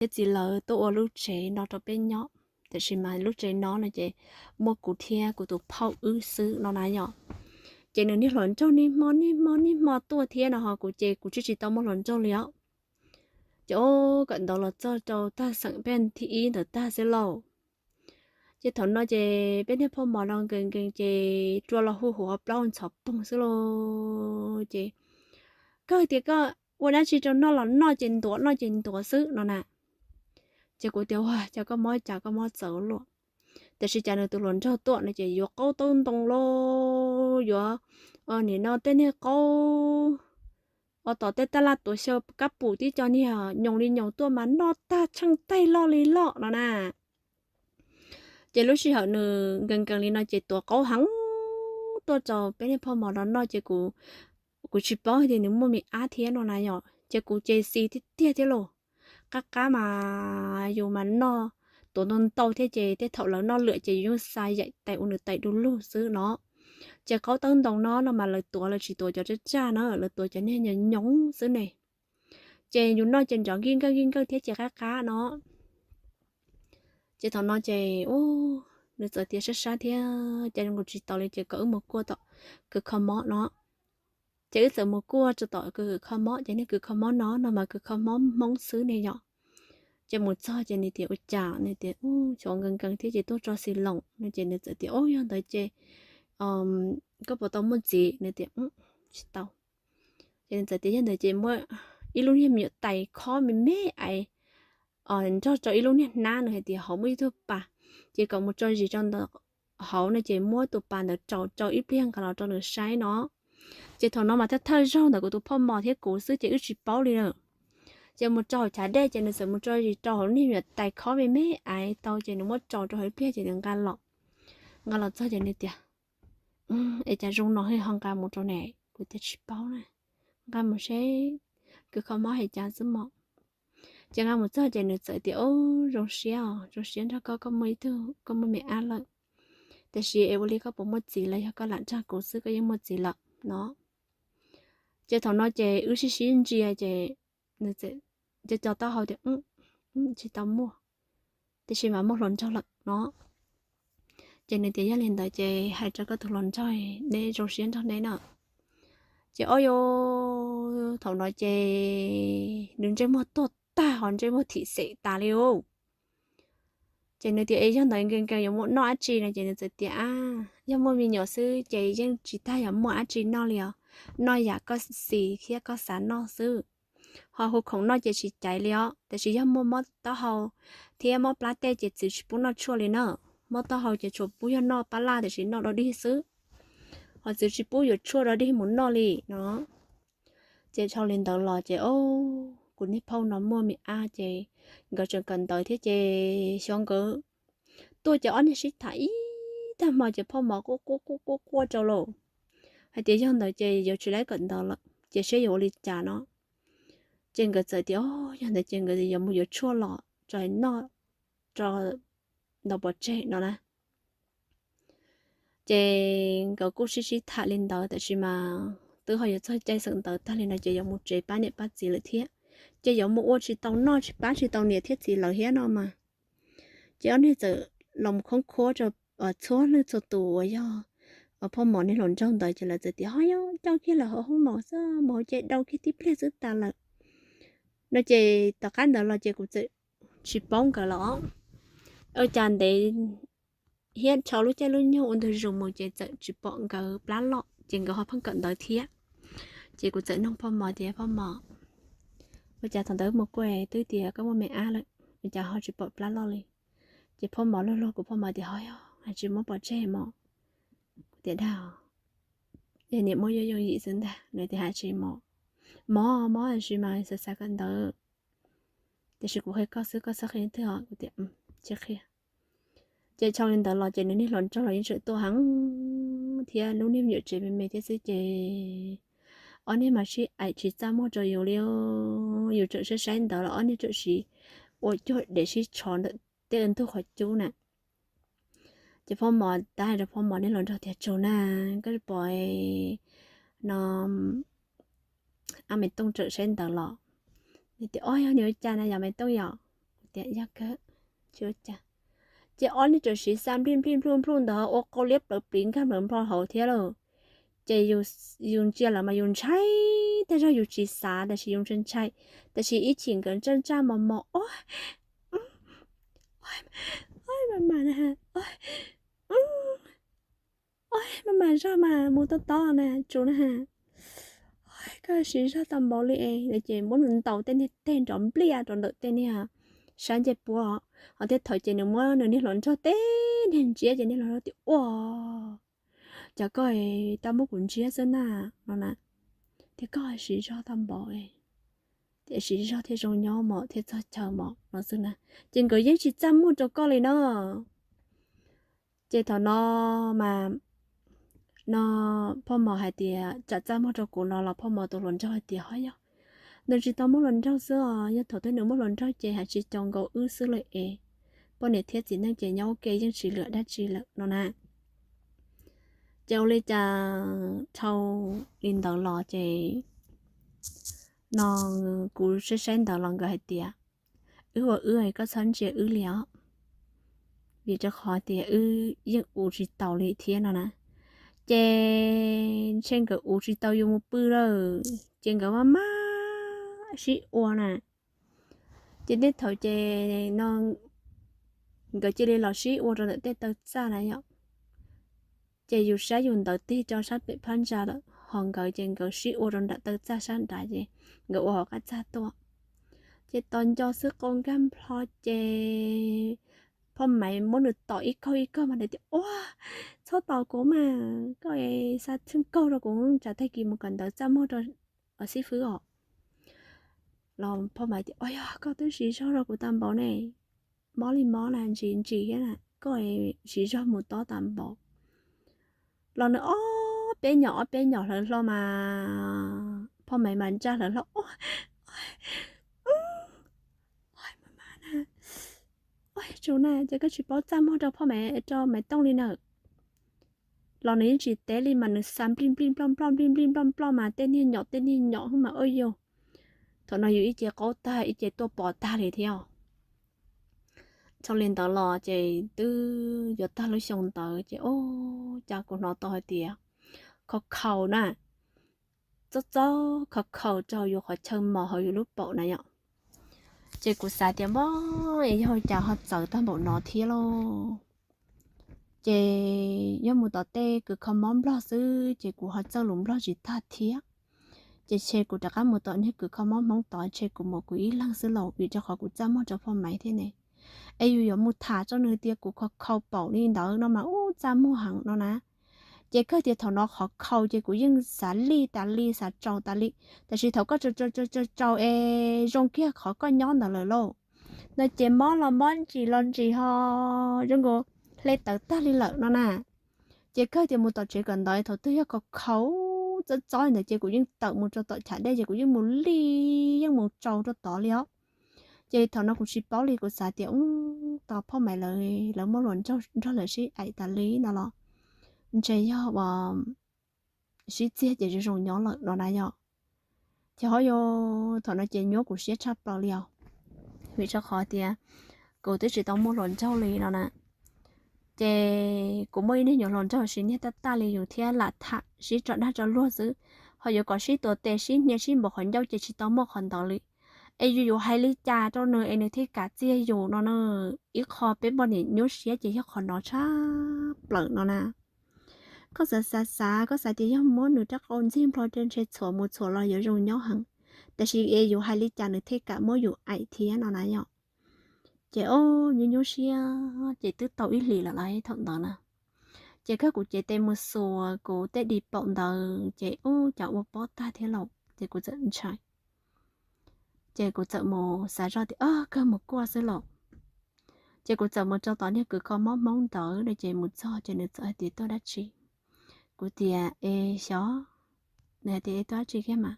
thiab txiv lawv tuaj ua lub tsev no rau peb nyob, tiam sis mas lub tsev no no ces muaj kuv thiab kuv tus phauj wb xwb no na yom. Ces nws niag hluas nraug niaj hmo niaj hmo niaj hmo tuaj thiab no ho kuv ces kuv tsis tsis tau muaj hluas nraug li os. Ces ua kawm ntawv los txog rau tag xeem peb thib ib ntawd tag xwb lauj. Ces thaum no ces peb niag phauj mos no nkees nkees ces rua los hu hu plaub ntxhov poog xwb lauj. Ces koj tias koj ua dab tsi rau noj los noj ces ntuav noj ces ntuav xwb no na. Ces kuv tias ua cas koj mob cas koj mob txawv luaj. Tiam sis cas nws tus hluas nraug tuaj no ces yuav qaub taub ntoo lauj, yuav nim no tej niag qaub ua tom tej taj laj tuav xyaw kab pum tib co niag nyoos li nyoos tuaj mas noj tag tsheej taig loj li loj no na. Ces lub sij hawm nws nkees nkees li no ces tuav qaub heev tuaj rau peb niag phauj mos no noj ces kuv tsis paub tias nws muaj me ab thiab no na yom, ces kuv ces xis tiag tiag thiab lauj. Qab qab mas yus mas noj tuav ntau ntau thiab ces tej thaum lawv noj lwam ces yus yeej xa yaim tais ua nws tais du lug xwb no. Ces qaub taub ntoo no no mas lawv tuav lawv tsis tuav cov tsaj tsaj na, lawv tuav cov niag nyoos nyoos xwb ne. Ces yus noj ces nrov nkij nkawj nkij nkawj thiab ces qab qab no. Ces thaum no ces nws txawm tias sab sab thiab cas zoo nkaus tsis tau li ces kom wb mus kuaj tom kws kho mob no. Ces wb txawm mus kuaj rau tom kws kho mob ces niag kws kho mob no no mas kws kho mob Hmoob xwb ne yom. Ces mus txog ces nws tias ua cas, nws tias ub, xyov nkees nkees thiab ces tuaj tso xis loos no ces nws txawm tias ub, yog ntawd ces koj puas tau muaj txiv? Nws tias tsis tau. Ces nws txawm tias yog ntawd ces muab ib lub niag me nyuam tais khob me me ais nrog rau ib lub niag hnab, nws hais tias hauv muaj ib tug pas, ces kom mus tso zis rau ntawm hauv no ces muab tus pas ntawd rau rau ib pliag nqa los rau nws saib no. Ces thaum no mas thawj thawj zaug ntawm kuv tus phauj mos thiab kuv xwb ces wb tsis paub li lawm. Ces mus rau hauv chav dej ces nws txawm mus tso zis rau hauv lub niag me nyuam tais khob me me ais tau ces nws muab rau rau hauv ib pliag ces nws nqa los. Nqa los txog ces nws tias es cas zoo no ho nqa mus rau ne? Kuv tias tsis paub na, nqa mus seb kws kho mob hais cas xwb mos. Ces nqa mus txog ces nws txawm tias ub, zoo siab os, zoo siab nrog koj, koj muaj ib tug, koj muaj me ab lawm. Tiam sis es ua li koj puas muaj txiv los yog koj lam nrog kuv xwb koj yeej muaj txiv lawm no. Ces thaum no ces wb sib sib ntsia ces nws txawm co co taub hau tias tsis tau muaj, tiam sis mas muaj hluas nraug lawm no. Ces nws tias yog li ntawd ces hais rau koj tus hluas nraug, neb zoo siab nrog neb na. Ces ob yo, thaum no ces nws ntsej muag tuag tag ho ntsej muag thim xem tas li ub. Ces nws tias es yog ntawd nkees nkees yuav muab noj dab tsi no ces nws txawm tias ab, yog muaj me nyuam xwb ces yeej tsis tas yuav muaj dab tsi noj li os, noj yam koj xis thiab koj xav noj xwb. Ho hu khoom noj ces tsis caiv li os, tiam sis yog muaj mob taub hau thiab mob plab tej ces txwv tsis pub noj tshuaj li na. Mob taub hau ces tsuas pub yog noj pab laj tiam sis noj dog dig xwb, ho txwv tsis pub yuav tshuaj dog dig mus noj li no. Ces dhau li ntawd los ces kuv niag phauj no muaj me ab ces nkawd tseem kawm ntawv thiab ces xyov nkawd tuaj ces ob niag sib tham ib tag hmo ces phauj mos quaj quaj quaj quaj rau lauj, hais tias yog ntawd ces yuav tsis laib kawm ntawv lawm ces seb yuav ua li cas no. Ces nkawd txawm tias o, yog ntawd ces nkawd yuav mus yuav tshuaj los tso noj, rau ntawd pov tseg no na. Ces nkawd kuj sib sib tham li ntawd tab sis mas twb ho yuav txog caij xeem ntawv tag li no ces yuav mus tsev pab niam pab txiv lawm thiab, ces yuav mus ua tsis tau noj tsis pab tsis tau niam thiab txiv lawv thiab no mas. Ces ob niag txawm los khoob khuab rau txhua leej txhua tus uas yog phauj mos niag hluas nraug ntawd ces lawv txawm tias ho yog coj kiag lawm hauv hoob mos xwb, mus hauv ces dau kiag tib pliag xwb tas lawm no. Ces tom qab ntawd los ces kuv txawm tsis paub nkawd los ua cas ntev thiab dhau lub caij lub nyoog ua ntu zus mus ces txawm tsis pom nkawd plab loj ces nkawd ho pheej kawm ntawv thiab. Ces kuv txawm nug phauj mos tias phauj mos, ua cas thaum ntawd mus kuaj twb tias koj muaj me ab lawm ua cas ho tsis pom plab loj li? Ces phauj mos luag luag kuv phauj mos tias ho yog tsis muab pov tseg mos. Kuv tias dag, yog niam muab yooj yooj yim xwb ntag. Nws tias hais tsis mos, mos mos tab sis mas xav xav kawm ntawv, tiam sis kuv qhia koj xwb koj txhob qhia leej twg os. Kuv tias tsis qhia. Ces dhau li ntawd los ces nws niag hluas nraug los yeej tseem tuaj heev thiab lub niag me nyuam tsev me me thiab xwb ces ob niag mas sib aim tsis txaj muag rau yus li. Yus tseem saib saib ntawv los ob niag tseem sib ua cuag dev sib tsho ntawm tej ntug qhov cub na. Ces phauj mos tab hais rau phauj mos niag hluas nraug tias tsaug na, koj pom no, a Maiv Tooj tseem saib ntawv los. Nws tias o, yog nws ua cas na yom Maiv Tooj yom? tias yog kawg, tsis ua cas. Ces ob niag txawm siv xa nplij nplij nplug nplug ntawd ua qau liab plawv pliv nkag nplawv nplho hauv thiab lauj. Ces yus ntsia lawm mas yus ntshai, tej zaum yus tsis xav tab sis yus ntshai ntshai, tab sis ib chim nkawd ntsaj ntsaj mos mos, o, maj mam na, maj mam zog mas mus tob tob na, tsuv na, koj siv zog tau npaum li es, ces muab nws ntaus tej niag teg nrov npliaj rau ntawm tej niag sab ncej puab, ho thiab thaum ces nws muab nws niag hluas nraug tej niag ntsiab ces niag hluas nraug tias ua, cas koj tab muab kuv ntsiab xwb na, no na, tias koj siv zog tau npaum, tiam siv zog thiaj zoo nyob mos thiaj txog chaw mos no xwb na, ces nkawd yeej tsis txaj muag rau koj li na. Ces thaum no mas no phauj mos hais tias tsam txaj muag rau kuv no los phauj mos tus hluas nraug hais tias ho yog nws tsis tau muaj hluas nraug xwb os, yog thaum twg nws muaj hluas nraug ces hais tsis caum nkaus wb xwb lawm es, poj niam thiab txiv neej ces nyob ua ke yeej tsis lwam dab tsi lawm no na. Ces ua li cas dhau li ntawd los ces no kuv saib saib ntawd los nkawd hais tias wb ua wb, koj txhob ntsia wb li os, vim rau qhov tias wb yeej ua tsis taus li thiab no na. Ces ntshe nkawd ua tsis tau yus mus pw lawm ces nkawd maj mam sib ua na. Ces tej thaum ces no nkawd cia li los sib ua rau ntawm tej taw txaj na yom. Ces yus saib yus ntawd tig rau sab pem phab ntsa lawm ho nkawd ces nkawd sib ua rau nram taw txaj sab nrad ces nkawd ua hauv qab txaj tuaj. Ces tos nco xwb qau nkag nplho ces phauj Maiv muab nws tom ib kaug ib kaug mas nws tias ua, txhob tom kuv mas, koj xa thwj kaug rau kuv tsam tag kis mus kawm ntawv txaj muag rau xib fwb os. Los phauj Maiv tias o yog koj twb siv zog rau kuv tau npaum ne, mob li mob na, ntsis ntsis thiab na, koj siv zog mus tob tau npaum. Los nws ob peb nyom ob peb nyom hlawv hlo mas phauj Maiv mas ntsaj hlawv hlo ua, ua, ua, tsuv na, ces koj tsis paub txaj muag rau phauj Maiv rau Maiv Tooj li na. Los nws yeej tsis teb li mas nws xa nplij nplij nploj nploj nplij nplij nploj nploj mas tej niag nyom tej niag nyom xwb mas ua yog. Thaum no yus ib ce qaub tag ib ce tuaj pov tag li thiab. Txog li ntawd los ces twb yuav tag lub xyoo ntawd ces ua cas kuv hnov tau hais tias khov khaus na, txob txob khov khaus rau yus qhov chaw mos hauv yus lub paum na yom. Ces kuv xav tias npab es yog cas ho txawv tag npaum no thiab lauj. Ces yog mus tom tej kws kho mob nplog xwb ces kuv ho txawj lus nplog tsis tag thiab. Ces ntshe kuv rov qab mus tom niag kws kho mob hmoob tod ntshe kuv mus kuv ib leeg xwb lauj vim rau qhov kuv txaj muag rau phauj Maiv thiab ne. Es yus yuav mus tham rau nws tias kuv khov khaus paum li ntawd no mas ub txaj muag heev no na. Ces kawg tias thaum no khov khaus ces kuv yeej xav lij tas li xav tsaus tas li. Tab sis thaum koj tsaus tsaus tsaus es zoo kiag qhov koj nyob ntawd lawm lauj, no ces mob los mob ntsis los ntsis ho zoo nkaus hle tawv tag li lawm no na. Ces kawg tias mus tom tsev kawm ntawv thaum twg yog khov khaus txob txob ntawd ces kuv yeej tawm mus rau tom chav dej ces kuv yeej mus lij yeej mus tsaus rau tod li os. Ces thaum no kuv tsis paub li kuv xav tias ub tos phauj Maiv lawv muaj hluas nraug lawm sib aim tas li no los ntshe yog uas sib txiag ces zoo zoo nyob lawm no na yom. Ces ho yog thaum no ces nyuaj kuv siab tshaj plaws li os, vim rau qhov tias kuv twb tsis tau muaj hluas nraug li no na. Ces kuv muaj ib niag nyuam hluas nraug siv niag taj taj li yus thiab lam tham sib tso dag tso luag xwb, ho yuav kom sib tuav tes sib hnia sib npaum qhov ncauj ces tsis tau muaj qhov ntawd li. Es yus yuav hais li cas rau nws es nws thiaj kam txiag yus no na. Ib qho peb poj niam nyuaj siab ces yog qhov no tshaj plaws no na. Koj xav xav xav koj xav tias yog muab nws rab qau ntxig nplho ntshe txhuam mus txhuam los yuav zoo nyob heev, tab sis es yus hais li cas nws thiaj kam muab yus aim thiab no na yom. Ces o, nyuaj nyuaj siab ces twb tau ib hlis lawm lauj thaum ntawd na. Ces kawg kuv cev tes mus xuas kuv tej di paum ntawd ces ub cas ua pob tag thiab lauj ces kuv txawm ntshai. Ces kuv txawm mus xav zoj tias o kawg mus kuaj xwb lauj. Ces kuv txawm mus rau tom niag kws kho mob hmoob ntawd no ces mus txog ces nws txawm hais tias tuaj dab tsi. Kuv tias es xyov, nws hais tias es tuaj dab tsi kiag mas.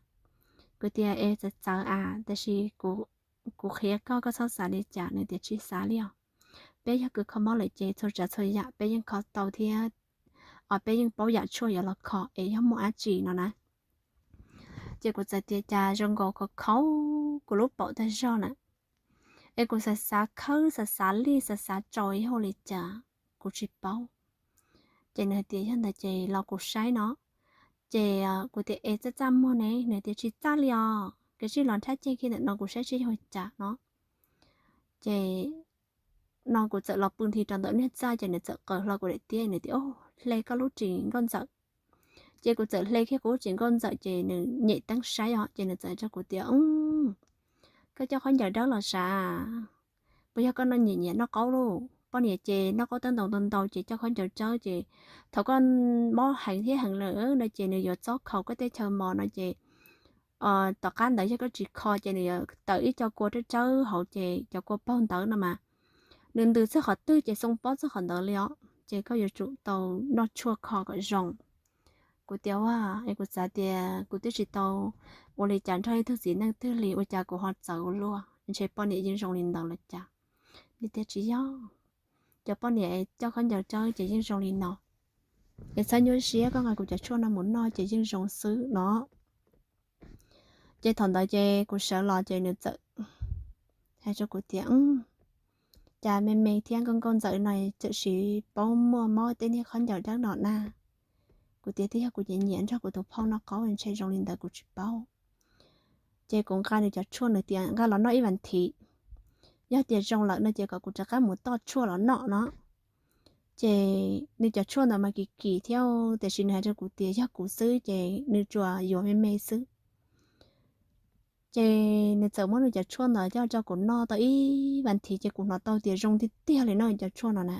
Kuv tias es txawv txawv as tab sis kuv qhia koj koj txhob xav li cas. Nws tias tsis xav li os, peb yog kws kho mob lawm ces txhua tsav txhua yam peb yeej kho tau thiab, os peb yeej paub yam tshuaj yuav los kho es yog muaj dab tsi no na. Ces kuv txawm tias cas zoo nkaus khov khaus kuv lub paum tag zog na. Es kuv xav xav khawb, xav xav lij, xav xav tsaus yog ua li cas, kuv tsis paub. Ces nws hais tias yog ntawd ces los kuv saib no. Ces kuv tias es txaj txaj muag ne? Nws tias tsis txaj li os, koj sim los nrhab ceg kiag ntawm no kuv saib seb yog ua cas no. Ces no kuv txawm los pw nthi rau ntawm niag txaj ces nws txawm qaws hlo kuv daim tiab, nws tias hle koj lub ris nkauj ntxawm. Ces kuv txawm hle kiag kuv lub ris nkauj ntxawm ces nws nyem teeb saib os, ces nws txawm hais rau kuv tias koj coj khaub ncaws dawb los sav, puas yog koj noj nyiam nyiam noj qaub lauj? Poj niam ces noj qaub tawb ntau ntau ntau ces coj khaub ncaws tsawb ces thaum koj mob heev thiab heev lawm no ces nws yuav txob khaus koj tej chaw mos no ces tom qab ntawd yog koj tsis kho ces nws yuav tawm ib co kua tsawb tsawb hauv ces cov kua paug ntawd no mas nws ntws txog qhov twg ces xoo pob txog qhov ntawd li os, ces koj yuav tsum tau noj tshuaj kho kom zoo. Kuv tias ua, es kuv xav tias kuv twb tsis tau ua li cas nrog ib tug txiv neej twg li, ua cas kuv ho txawv ua luaj, ntshe poj niam yeej zoo li ntawd los cas. Nws tias tsis yog, cov poj niam coj khaub ncaws tsawb ces yeej zoo li no. Es txhob nyuaj siab, koj nqa kuv cov tshuaj no mus noj ces yeej zoo xwb no. Ces thaum ntawd ces kuv sawv los ces nws txawm hais rau kuv tias cas me me thiab nkauj nkauj ntxawm no txawm sis paub muaj mob tej niag khaub ncaws dawb no na. Kuv tias twb yog kuv nyiam nyiam nrog kuv tus phauj noj qaub ntshe zoo li ntawd kuv tsis paub. Ces kuv nqa nws cov tshuaj, nws tias nqa los noj ib vas thiv, yog tias zoo lawm no ces kom kuv rov qab mus toj tshuaj los noj no. Ces nws cov tshuaj ntawd mas kim kim thiab tiam sis nws hais rau kuv tias yog kuv xwb ces nws tsuas yuav me me xwb. Ces nws txawm muab nws cov tshuaj ntawd coj rau kuv noj tau ib vas thiv ces kuv hnov tau tias zoo tiag tiag li no cov tshuaj no na.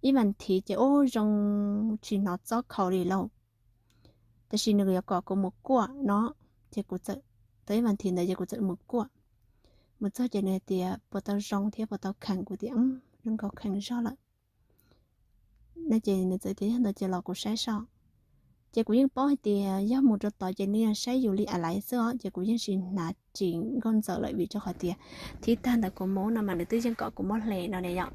Ib vas thiv ces ua zoo tsis hnov txob khaus li lauj. Tiam sis nws yuav kom kuv mus kuaj no, ces kuv txawm, tau ib vas thiv ntawd ces kuv txawm mus kuaj. Mus txog ces nws hais tias puas tau zoo thiab puas tau kheev, kuv tias zoo nkauj kheev zog lawm. No ces nws txawm tias yog ntawd ces los kuv saib so. Ces kuv yeej paub hais tias yog mus rau tod ces nws yog saib yus li a laiv xwb os, ces kuv yeej tsis hnav ris nkauj ntxawm lawm vim rau qhov tias thib tag ntawd kuv mus no mas nws twb yeej kom kuv muab hle no ne yom.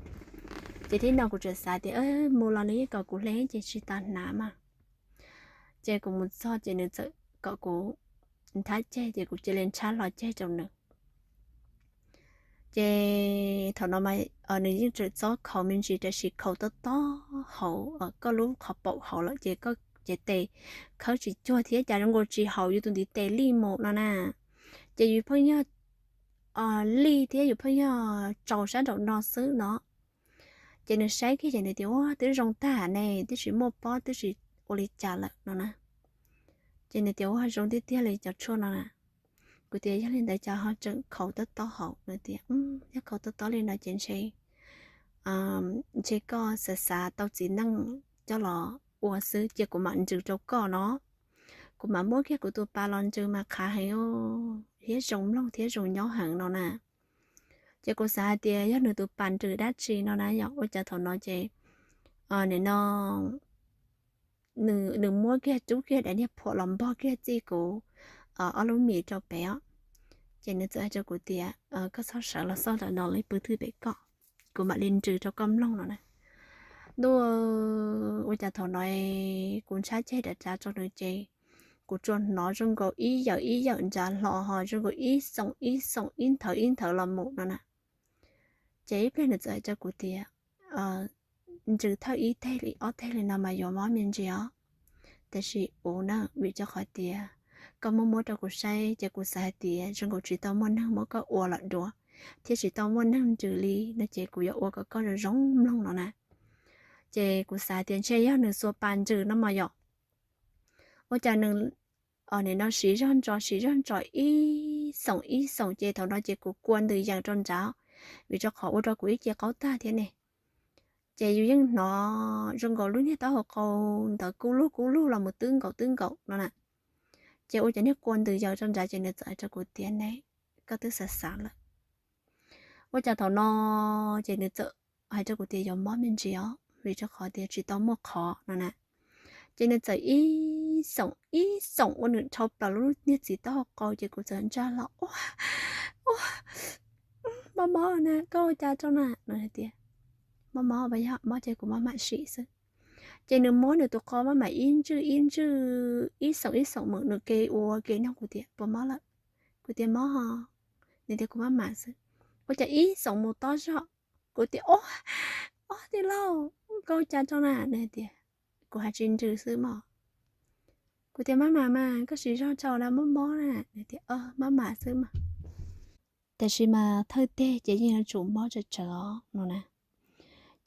Ces thib no kuv tseem xav tias mus los nws yeej kom kuv hle ces tsis tas hnav mas. Ces kuv mus txog ces nws txawm kom kuv nrhab ceg ces kuv cia li nrhab hlo ceg rau nws. Ces thaum no mas nws yeej tseem txob khaus me ntsis tiam sis khaus tob tob hauv koj lub qhov paum hauv lawm ces koj ces tes khawb tsis cuag thiab cas zoo nkaus tsis haum yus tus ntiv tes lij mus no na. Ces yus pheej yog lij thiab yus pheej yog tsaus sab nraum no xwb no. Ces nws saib kiag ces nws tias ua twb zoo tag ne, twb tsis muaj pob twb tsis ua li cas lawm no na. Ces nws tias ua zoo tiag tiag li cov tshuaj no na. Kuv tias yog li ntawd cas ho tseem khaus tob tob hauv? Nws tias yog khaus tob tob li no ces ntshe ntshe koj xav xav tau txiv neej coj los ua xwb, cia kuv mam nrws rau koj no. Kuv mam muab kiag kuv tus pas los nrws mas qhav heev thiab zoo mloog thiab zoo nyob heev no na. Ces kuv xav hais tias yog nws tus pas nrws dab tsi no na yom, ua cas thaum no ces nim no nws muab kiag rub kiag daim niag phuam los npog kiag txij kuv ob lub mis rau pem os. Ces nws txawm hais rau kuv tias koj txhob sawv los xauj ntawm no li, pw twj pem koj, kuv mam li nrws rau koj mloog no na. Ntuj, ua cas thaum no kuv ntshab ceg dav dav rau nws ces kuv tsuas hnov zoo nkaus ib yawm ib yawm nrad hlo ho zoo nkaus ib xoom ib xoom ib nthawv ib nthawv los mus no na. Ces ib pliag nws txawm hais rau kuv tias nrws thawj ib teg li ob teg li no mas yuav mob me ntsis os. Tiam sis ua na, vim rau qhov tias koj muab muab rau kuv saib ces kuv xav hais tias zoo nkaus tsis tau muaj neeg muab koj ua los dua, thiab tsis tau muaj neeg nrws li no ces kuv yuav ua kom koj zoo zoo mloog no na. Ces kuv xav tias ntshe yog nws xuas pas nrws no mas yom. Ua cas nws nim no siv zog ntso siv zog ntso ib xoom ib xoom ces thaum no ces kuv kua ntws yees rau nrad, vim rau qhov ua rau kuv ib ce qaub tag thiab ne. Ces yus yeej hnov zoo nkaus lub niag taub hau qau ntawd kub lug kub lug los mus twb nkaus twb nkaus no na. Ces ua cov niag kua ntws yees rau nrad ces nws txawm hais rau kuv tias ne, koj twb xav xav lawm. Ua cas thaum no ces nws txawm hais rau kuv tias yuav mob me ntsis os, vim rau qhov tias tsis tau muaj qhov no na. Ces nws txawm ib xoom ib xoom ua nws dhau plaws lub niag txiv taub hau qau ces kuv txawm ntsaj hlo ua, ua, mob mob na, koj ua cas rau na no hais tias mob mob, yog mob ces kuv maj mam sim xwb. Ces nws muab nws tus qau maj mam ib ntswj ib ntswj ib xoom ib xoom mus, nws ke ua ke nug kuv tias puas mob lawm. Kuv tias mob ho. Nws tias kuv maj mam xwb. ua cas ib xoom mus tob zog. Kuv tias, Ob, ob tij laug, koj ua cas rau na? Nws tias, Kuv hais tsis nrws xwb mog. Kuv tias, Maj mam mas koj siv zog tso na, mob mob na. Nws tias, Maj mam xwb mog. Tab sis mas thawj teg ces yeej yuav tsum mob tsawv tsawv os no na.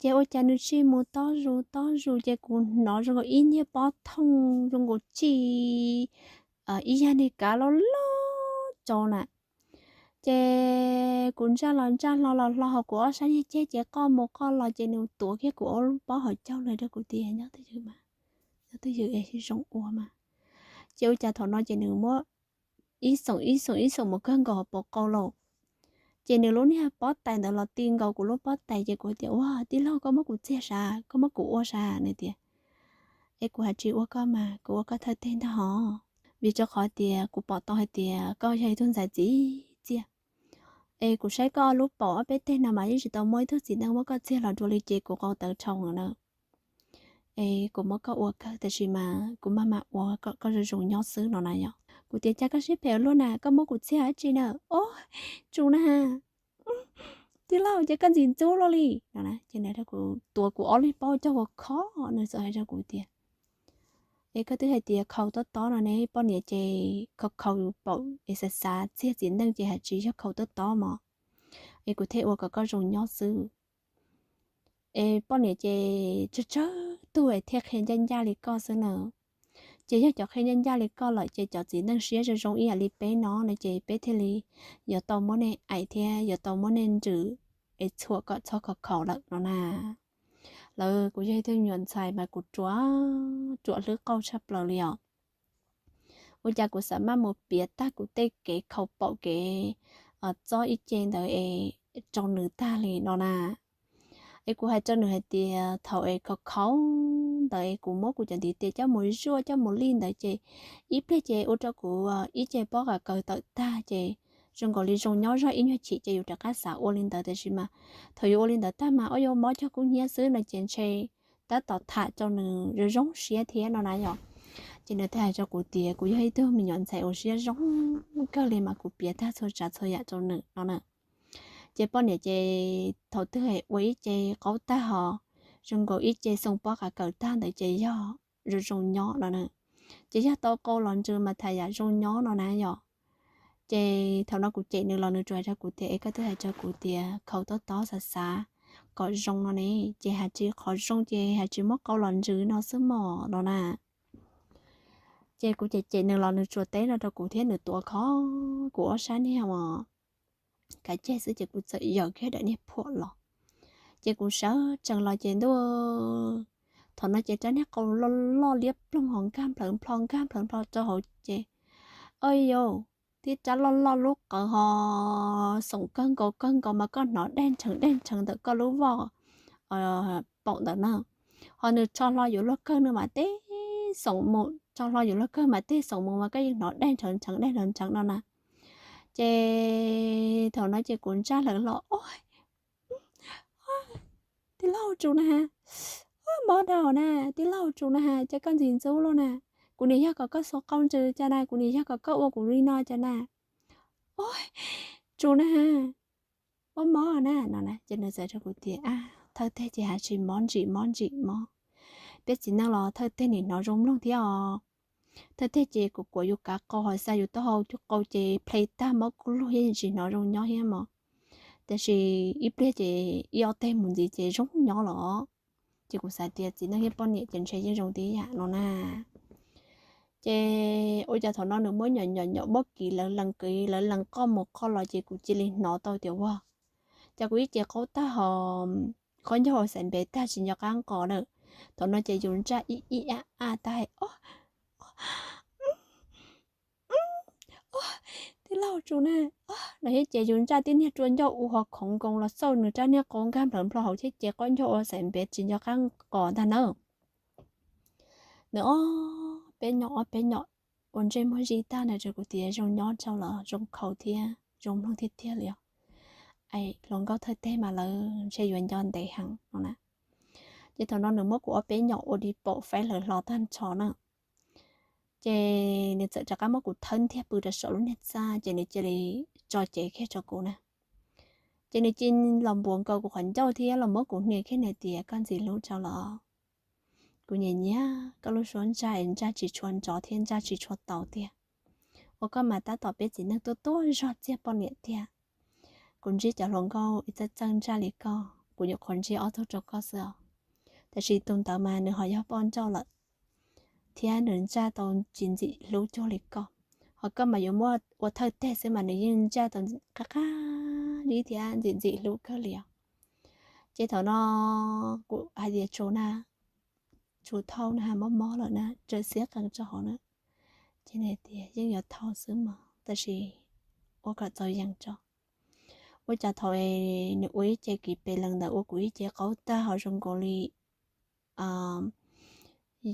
Ces ua cas nws txawm mus tob zus tob zus ces kuv hnov zoo nkaus ib niag pob thooj zoo nkaus txij ib yam niag kav loj loj tso na. Ces kuv ntsaj los ntsaj hlo los hlo hauv kuv ob sab niag ceg ces qoj mus qoj los ces nws tuav kiag kuv ob lub pob hauv caug los rau kuv tias, Nyob twj ywm mas, nyob twj ywm es zoo ua mas. Ces ua cas thaum no ces nws muab ib xoom ib xoom ib xoom mus kawg nkaus hauv paus qau lauj. Ces nws lub niag pob tais ntawd los ti nkaus kuv lub pob tais ces kuv tias, Ua tij laug, koj muab kuv txiag sav, koj muab kuv ua sav? Nws tias, Es kuv hais tsis ua koj mas, kuv ua koj thawj teg ntag hos. Vim rau qhov tias kuv pom tau hais tias koj yog ib tug ntxhais txi txiag. Es kuv saib koj ob lub paum ob peb teg no mas yeej tsis tau muaj ib tug txiv neej muab koj txiag los dua li ces kuv qau tawv dhau na. Es kuv muab koj ua kawg tab sis mas kuv maj mam ua kom koj zoo zoo nyob xwb no na yom. Kuv tias, Cas koj siab phem ua luaj na, koj muab kuv txiag dab tsi na? Ob, tsum na, tij laug, ces koj ntxim ntxub luaj li no. Ces nws rau kuv tuav kuv ob lub pob caug ua khov, nws txawm hais rau kuv tias, Es koj twb hais tias khaus tob tob no ne, poj niam ces khaus khaus yus paum es xav xav txiag txiv neej ces hais tsis yog khaus tob tob mos. Es kuv thiaj ua kom koj zoo nyob xwb. Es poj niam ces tsawg tsawg tug es thiaj qhia ncaj ncaj li koj xwb na. Ces yog cov qhia ncaj ncaj li koj lawm ces cov txiv neej siab zoo zoo ib yam li peb no no ces peb thiaj li yuav tau muab nej aim thiab yuav tau muab nej nrws es txhuam kom txhob khaus khaus lawm no na. Lawv, kuv yog ib tug me nyuam ntxhais mas kuv ruam, ruam hlwb qauj tshaj plaws li os. Ua cas kuv xav maj mus piav tag kuv tej kev khaus paum kev txob ib ce ntawd es rau nws tag li no na. Es kuv hais rau nws hais tias thaum es khaus khaus ntawd es kuv muab kuv cov ntiv tes coj mus zuaj coj mus li ntawd ces ib pliag ces ua rau kuv ib ce pob qa kaws tawm tag ces zoo nkaus li zoo nyob zog ib nyuag chim ces yus rov qab xav ua li ntawd tab sis mas thaum yus ua li ntawd tag mas ob yuav mob cog kub hnyiab xwb no ces ntshe tab tom tham rau nws zoo zoo siab thiab no na yom. Ces nws thiaj hais rau kuv tias kuv yog ib tug me nyuam ntxhais uas siab zoo kawg li mas kuv piav tag txhua tsav txhua yam rau nws no na. Ces poj niam ces thaum twg ua ib ce qaub tag hos zoo nkaus ib ce xoo pob qa kaws tag ntawd ces yog zoo zoo nyob no na. Ces yog tau qau los ntsws mas tham yam zoo nyob no na yom. Ces thaum no kuv cem nws los nws tsuas hais rau kuv tias es koj twb hais rau kuv tias khaus tob tob xav xav kom zoo no ne, ces hais tsis qhov zoo ces hais tsis muab qau los ntsws no xwb mos no na. Ces kuv cem cem nws los nws tsuas teb no rau kuv thiab nws tuav khov kuv ob sab niag mos kav ceg xwb ces kuv txawm yawm kiag daim niag phuam los. Ces kuv sawv tsees los ces ntuj, thaum no ces rab niag qau loj loj liab ploog hos nkag nplawv nplho nkag nplawv nplho rau hauv ces, o yau, tib rab loj loj lub qawv hos xoom kawg nkaus kawg nkaus mas koj hnov dej nrheev dej nrheev ntawm koj lub voj paum ntawd na. Hos nws rho hlo yuav luag kawg nws mas tib xoom mus, rho hlo yuav luag kawg mas tib xoom mus mas koj yeej hnov dej nrheev nrheev dej nrheev nrheev no na. Ces thaum no ces kuv ntsaj hlawv los, o, tij laug tsum na, mob dhau na, tij laug tsum na, ces koj ntxim ntxub luaj na. Kuv niam yog kom koj xuas qau ntsws cas na, kuv niam yog kom koj ua kuv li no cas na. O, tsum na, mob mob na no na. Ces nws txawv rau kuv tias, a, thawj teg ces hais tsis mob ntsim mob ntsim mob. Peb txiv neej los thawj teg nim hnov zoo mloog thiab os. Thawj teg ces kuv kuam yus kav qau hos xa yus taub hau cub qau ces ple tag mob kuj lug yeej tsis hnov zoo nyob thiab mos. Tab sis ib pliag ces ib ob teg mus ntxiv ces zoo nyob los. Ces kuv xav tias txiv neej thiab poj niam ces ntshe yeej zoo tib yam no na. Ces ua cas thaum no nws muab nyom nyom nyom muab kiv lawv lees kiv lawv lees qoj mus qoj los ces kuv cia li hnov tau tias ua cas kuv ib ce qaub tag hos qaub ncaug ua xaiv npev tag tsis nco qab nqos lawm. Thaum no ces yus ntsaj ib ib a a tag hais, o, tij laug tsum na, no thiab ces yus ntsaj tib niag rua ncauj u hos khoov nkoos los xauj nws rab niag qau nkag nplawv nplho hauv thiab ces qaub ncaug ua xaiv npev tsis nco qab nqos ntag na. Nws ob peb nyom ob peb nyom ua ntsej muag zij tag na rau kuv tias zoo nyob rau los zoo khaus thiab zoo mloog tiag tiag li os. Hluas nkauj thawj teg mas lawv ntshe yuav nco ntev heev no na. Ces thaum no nws muab kuv ob peb nyom ua li paum faib hlawv hlo tag nrho na. Ces nws txawm rov qab muab kuv thawb ntiag pw rau saum lub niag txaj ces nws cia li tso cev kiag rau kuv na. Ces nws cia li los npuas nkaus kuv qhov ncauj thiab los muab kuv hnia kiag hais tias, koj ntxim hlub rau los? Kuv nyiam nyiam koj lub suab ntsaj, ntsaj tsis tshua nrov thiab ntsaj tsis tshua taus tiag. Ua koj mas tab tom peb txiv neej tuaj tuaj zog txiag poj niam tiag. Kuv ntsib cov hluas nkauj ib txawj txawj ntsaj li koj, kuv nyuam qhuav ntsib ob tug rau koj xwb os. Tab sis tus ntawd mas nws ho yog poj nrauj lawm, thiab nws ntsaj tau tsis ntxim hlub cuag li koj. Ho koj mas yuav muab ua thawj teg xwb mas nws yeej ntsaj tau qab qab zib thiab ntxim ntxim hlub kawg li os. Ces thaum no kuv hais tias, Tsu na, Tsu thauj na, mob mob lawm na, tseem xiab qees rau hauv na. Ces nws tias, Yeej yuav thauj xwb mog, tab sis ua kom txaus yees tso. Ua cas thaum nws ua ib ce kiv pes lees ntawd ua kuv ib ce qaub tag ho zoo nkaus li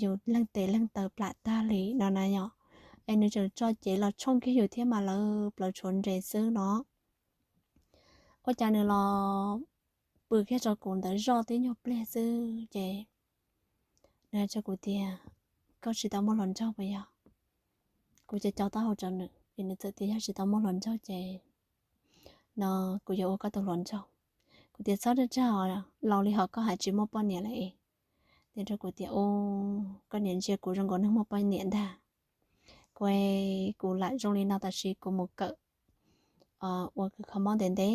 yus leej tes leej taw plam tag li no na yom. Es nws tseem tso cev los tshooj kiag yus thiab mas lawv plaws tshuav nres xwb no. Ua cas nws los pw kiag rau kuv ntawd zoj tib nyuag pliag xwb ces nws hais rau kuv tias, Koj tsis tau muaj hluas nraug puas yog? Kuv co co taub hau rau nws es nws txawm tias, Yog tsis tau muaj hluas nraug ces no kuv yuav ua koj tus hluas nraug. Kuv tias, Txhob rag rag, laus li hos koj hais tsis muaj poj niam lawm es. Nws rau kuv tias, U, koj niam ntsia kuv zoo nkaus neeg muaj poj niam ntag. Kuv, kuv lam zoo li no tab sis kuv mus kawm ua kws kho mob ntev ntev,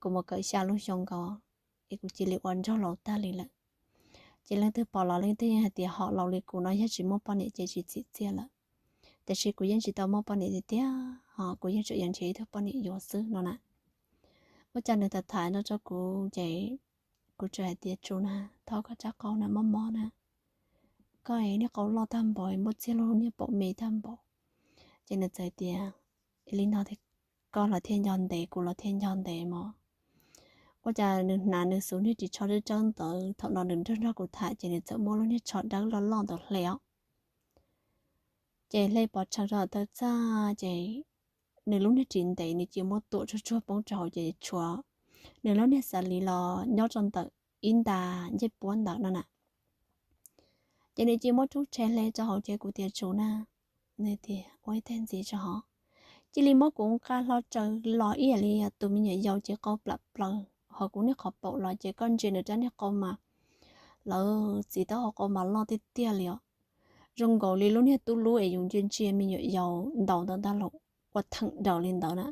kuv mus kawm xya lub xyoo nkaus es kuv cia li ua nraug laus tag li lawm. Ces leej twg pom los leej twg yeej hais tias hom laus li kuv no yog tsis muaj poj niam ces tsis txim txiaj lawm. Tiam sis kuv yeej tsis tau muaj poj niam tiag tiag, ho kuv yeej tseem yuav nrhiav ib tug poj niam yuav xwb no na. Ua cas nws tham tham no rau kuv ces kuv txawm hais tias, Tsu na, thauj koj rab qau na, mob mob na. Koj niag qau loj tag npaum, muaj txiag lub niag paum me tag npaum. Ces nws txawm tias, Li no koj los thiaj nco ntev, kuv los thiaj nco ntev mog. Ua cas nws hnav nws xub niag ris tsho dawb dawb ntawd, thaum no nws nrog nrog kuv tham ces nws txawm muab lub niag tsho dawb loj loj ntawd hle os. Ces hle pov tseg rau taw txaj ces nws lub niag ris ntev nws cia muab tuam tsuag tsuag poob rau hauv ces tshuav nws lub niag xav li los nyob rau ntawm ib nta ncej puab ntawd no na. Ces nws cia muab rub rhe hle rau hauv ces kuv tias, Tsu na, nws tias, Ua ib teg ntxiv tso hov. Cia li muab kuv nqa hlo tsaws los ib yam li tus me nyuam yaus ces qau plam plaws hauv kuv niag qhov paum los ces koj ntsia nws rab niag qau mas lawv txiv taub hau qau mas loj tiag tiag li os. Zoo nkaus li lub niag tub lub es yus ntsia ntsia me nyuam yaus ntaus ntawd ntag los ua theem daws li ntawd na.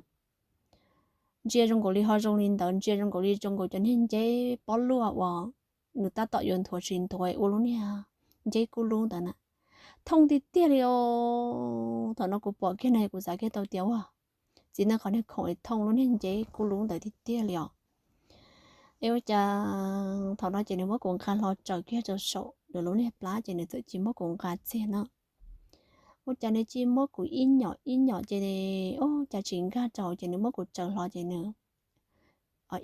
Ntsia zoo nkaus li ho zoo li ntawd, ntsia zoo nkaus li zoo nkaus cov niag nceb pob luaj uas nws tab tom yuav nthuav tsis nthuav ua lub niag nceb kub lub ntawd na. Thooj tiag tiag li os. Thaum no kuv pom kiag no kuv xav kiag tau tias ua txiv neej qhov niag khoom es thooj lub niag nceb kub lub ntawd tiag tiag li os. Es ua cas thaum no ces nws muab kuv nqa hlo tsaws kiag rau saum nws lub niag plab ces nws txawm cia muab kuv nqa txiag na. Ua cas nws cia muab kuv ib nyom ib nyom ces ua cas tsis nkag rau ces nws muab kuv tsaws hlo ces nws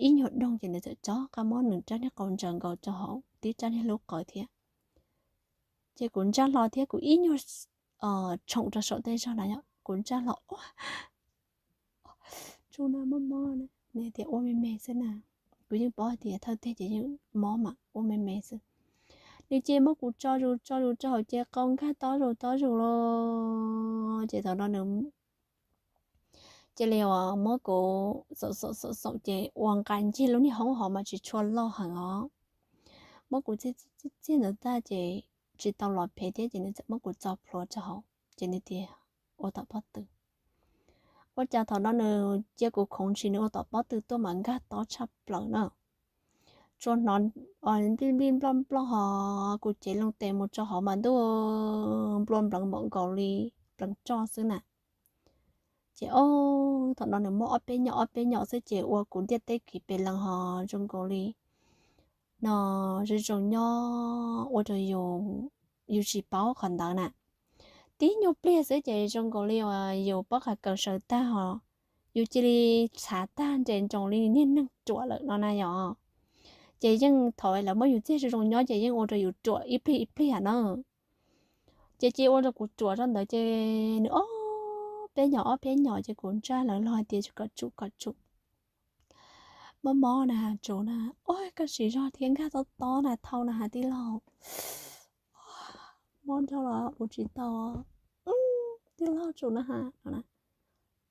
ib nyuag doog ces nws txawm rov qab muab nws rab niag qau ntsaws nkaus rau hauv tib rab niag lub qawv thiab. Ces kuv ntsaj hlo thiab kuv ib nyuag tshoom rau saum tej zog na yom, kuv ntsaj hlo ua Tsu na, mob mob na. Nws tias ua me me xwb na. Kuv yeej paub hais tias thawj teg ces yeej mob mas ua me me xwb. Nws cia muab kuv tso zus tso zus rau hauv ces qau nkag tob zus tob zus los ces thaum no nws cia li uas muab kuv xaum xaum xaum xaum ces ua nqa ncig lub niag hoob hov mas tsis tshua loj heev os. Muab kuv txiag txiag ntawd tag ces tsis tau los phem thiab ces nws txawm muab kuv txo plhuav rau hauv ces nws tias ua tom pob tw. Ua cas thaum no nws cia kuv khoov ntshis nws ua tom pob tw tuaj mas nkag tob tshaj plaws na. Tsuas hnov nplij nplij nploj nploj ho kuv cev loo tes mus rau hauv mas ntuj, nplua npleev npaum nkaus li pleev roj xwb na. Ces o, thaum no nws muab ob peb nyom ob peb nyom xwb ces ua kuv ntiaj teb kiv pes lees ho zoo nkaus li no zoo zoo nyob ua rau yus, yus tsis paub qhov ntawd na. Tib nyuag pliag xwb ces zoo nkaus li uas yus pob qa kaws sawv tag ho yus cia li txhav tag nres nroos li niag neeg ruam lawm no na yom. Ces yeej thaum lawv muab yus txiag zoo zoo nyob ces yeej ua rau yus ruam ib pliag ib pliag na. Ces cia ua rau kuv ruam rau ntawd ces nws ob peb nyom ob peb nyom ces kuv ntsaj lawv los hais tias kom tsum kom tsum. Mob mob na, tsum na, ua koj siv zog thiab nkag tob tob na, thauj na has tij laug. Mob nrog los ua tsis tau, tij laug tsum na has no na.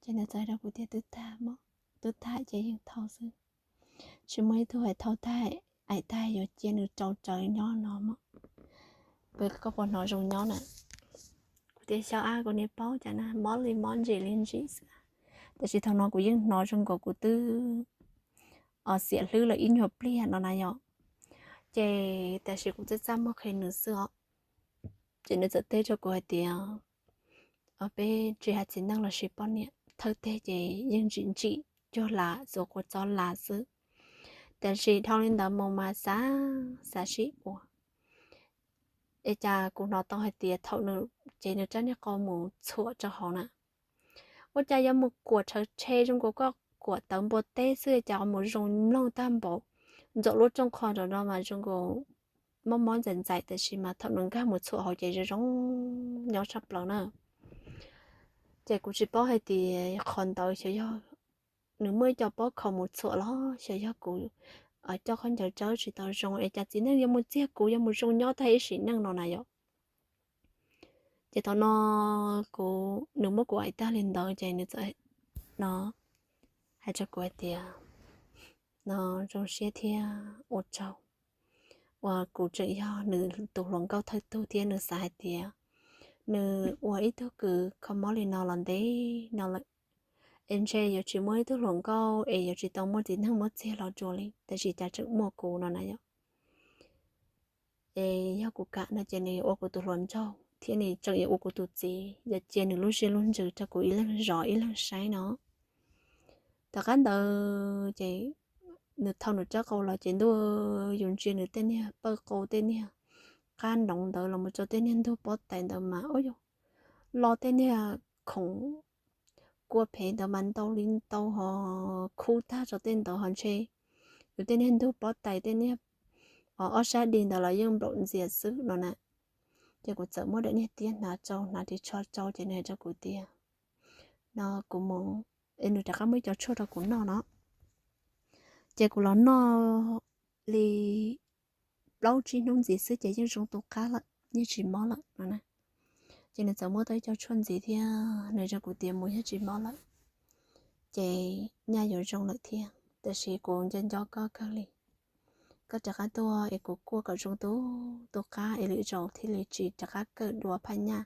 Ces nws txawm hais rau kuv tias twb tag, twb tag ces yeej thauj xwb. tsis muaj ib tug hais thauj tag, aim tag yuav cia nws rau rawv nyob no mog. Koj puas hnov zoo nyob na? Kuv tias xyov, kuv niam paub cas na, mob li mob ntsim li ntsim xwb. Tab sis thaum no kuv yeej hnov zoo nkaus kuv twb xiam hlwb lawm ib nyuag pliag no na yom. Ces tab sis kuv txaj txaj muag qhia nws xwb os. Ces nws txawm teb rau kuv hais tias, peb tsis hais txiv neej los sis poj niam, thawj teg ces yeej ntsim ntsim cuag las xuas kua txob las xwb. Tab sis dhau li ntawd mus mas xav, xav sib ua. Es cas kuv hnov tau hais tias thaum nws, ces nws rab niag qau mus txhuam rau hauv na. Ua cas yuav mus kuam rhawv rhe zoo nkaus koj kuam tawv npua teb xwb, cas mus zoo mloog tag npaum, ntxuam lub rooj qho nram no mas zoo nkaus mob mob ntxais ntxais, tab sis mas thaum nws nkag mus txhuam hauv ces zoo zoo nyob tshaj plaws na. Ces kuv tsis paub hais tias qhov ntawd xyov yog nws muaj ib co pob khaus mus txhuam los xyov yog kuv coj khaub ncaws tsawb tsis tau zoo es cas txiv neej yuav mus txiag kuv yuav mus zoo nyob tag ib sim neej no na yom. Ces thaum no kuv, nws muab kuv aim tag li ntawd ces nws txawm no hais rau kuv hais tias, no zoo siab thiab ua tsaug uas kuv tseem yog nws tus hluas nkauj thawj tug thiab nws xav hais tias nws ua ib tug kws kho mob li no los ntev no lawm, es ntshe yuav tsis muaj ib tug hluas nkauj es yuav tsis tau muaj txiv neej muab txiag los dua li, tab sis cas tseem muaj kuv no na yom. Es yog kuv kam no ces nws yuav ua kuv tus hluas nraug thiab nws tseem yuav ua kuv tus txiv, yuav cia nws lub siab lub ntsws rau kuv ib leeg zov ib leeg saib no. Tom qab ntawd ces nws thau nws rab qau los ces ntuj, yus ntsia nws tej niag pawj qau tej niag qab noov ntawd los mus rau tej niag ntug pob tais ntawd mas ua yog lo tej niag khoom kua phem ntawd mas ntau li ntau ho khub tag rau tej ntawd ho ntshe yus tej niag ntug pob tais tej niag ob sab di ntawd los yeej nplaum ntxias xwb no na. Ces kuv txawm muab daim niag tiab hnav rau, hnav ris tsho rau ces nws hais rau kuv tias, no kuv mus, es nws rov qab muab ib co tshuaj rau kuv noj no. Ces kuv los noj li plaub tsib hnub ntxiv xwb ces yeej zoo tu qab lawm, yeej tsis mob lawm no na. Ces nws txawm muab tau ib co tshuaj ntxiv thiab nws hais rau kuv tias mus yog tsis mob lawm ces nyaj yuav zoo lawm thiab, tab sis kuv nco nco koj kawg li. Koj rov qab tuaj es kuv kuaj kom zoo tu, tu qab es lwm zaus thiaj li tsis rov qab kawm dua phaj nyaj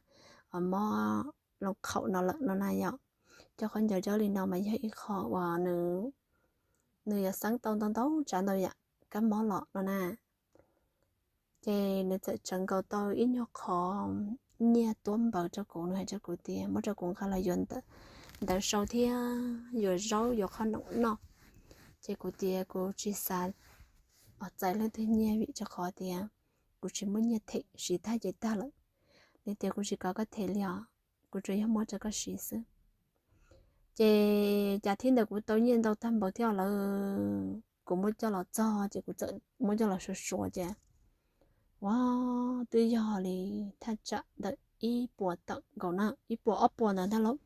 mob loo khaum no lawm no na yom. Cov khaub ncaws dawb li no mas yog ib qho uas nws yuav xeeb tau ntau ntau tsav ntau yam kab mob los no na. Ces nws txawm tsawv nkaus tau ib nyuag qho nyiaj tuab npaws rau kuv, nws hais rau kuv tias muab rau kuv nqa los yuav ntawv sau thiab yuav zaub yuav qhob noom noj. Ces kuv tias kuv tsis xav txais leej twg nyiaj vim rau qhov tias kuv tsis muaj nyiaj them, siv tag ces tag lawm. Nws tias kuv tsis kom koj them li os, kuv tsuas yog muab rau koj siv xwb. Ces cas thiab ntawd kuv tau nyiaj ntau tag npaum thiab lawm, kuv muab coj los txog ces kuv txawm muab coj los suav suav ces, ua, twb yog li thaj tsam ntawm ib puas tawm nkaus na, ib puas ob puas ntawd ntag lauj.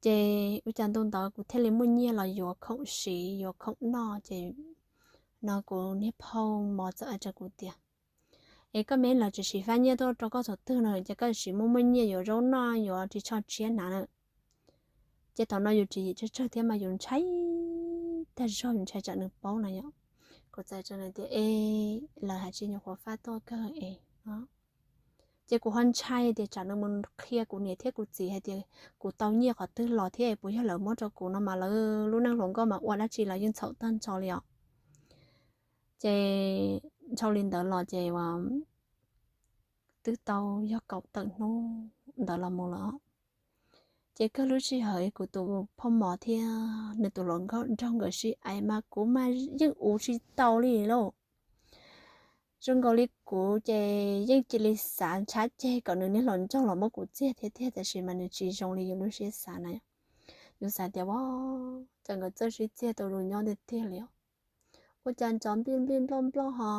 Ces ua cas ntu ntawd kuv thiaj li muaj nyiaj los yuav khoom siv yuav khoom noj ces no kuv niag phauj mos txawm hais rau kuv tias, es koj me los tsis sim fab nyiaj tuaj rau koj thaum twg no ces koj sim muaj muaj nyiaj yuav zaub noj yuav ris tsho tshiab hnav na. Ces thaum no yus tswv yim tsawg tsawg thiab mas yus ntshai tag zog, yus ntshai tsam nws paub na yom. Kuv txawm hais rau nws tias, es lawv hais tsis nyuam qhuav fab tuaj kawg es, ces kuv ho ntshai tias tsam nws mus qhia kuv niam thiab kuv txiv hais tias kuv tau nyiaj qhov twg los thiab puas yog lawv muab rau kuv no mas lawv lub neej hluas nkauj mas ua dab tsi los yeej txhaum tag nrho li os. Ces dhau li ntawd los ces twb tau yog kaum tawm hnub ntawd los mus lawm. Ces kawg lub sij hawm kuv tus phauj mos thiab nws tus hluas nkauj nraug nkawd sib aim mas kuv mas yeej uv tsis tau li lauj. Zoo nkaus li kuv ces yeej cia li xav ntshab ceg kom nws niag hluas nraug los muab kuv txiag thiab tiag, tab sis mas nws tsis zoo li yus lub siab xav na. Yus xav tias, ua, cas nkawd txawj sib txiag tau zoo nyob tiag tiag li os. Ua cas nrov nplij nplij nploj nploj ho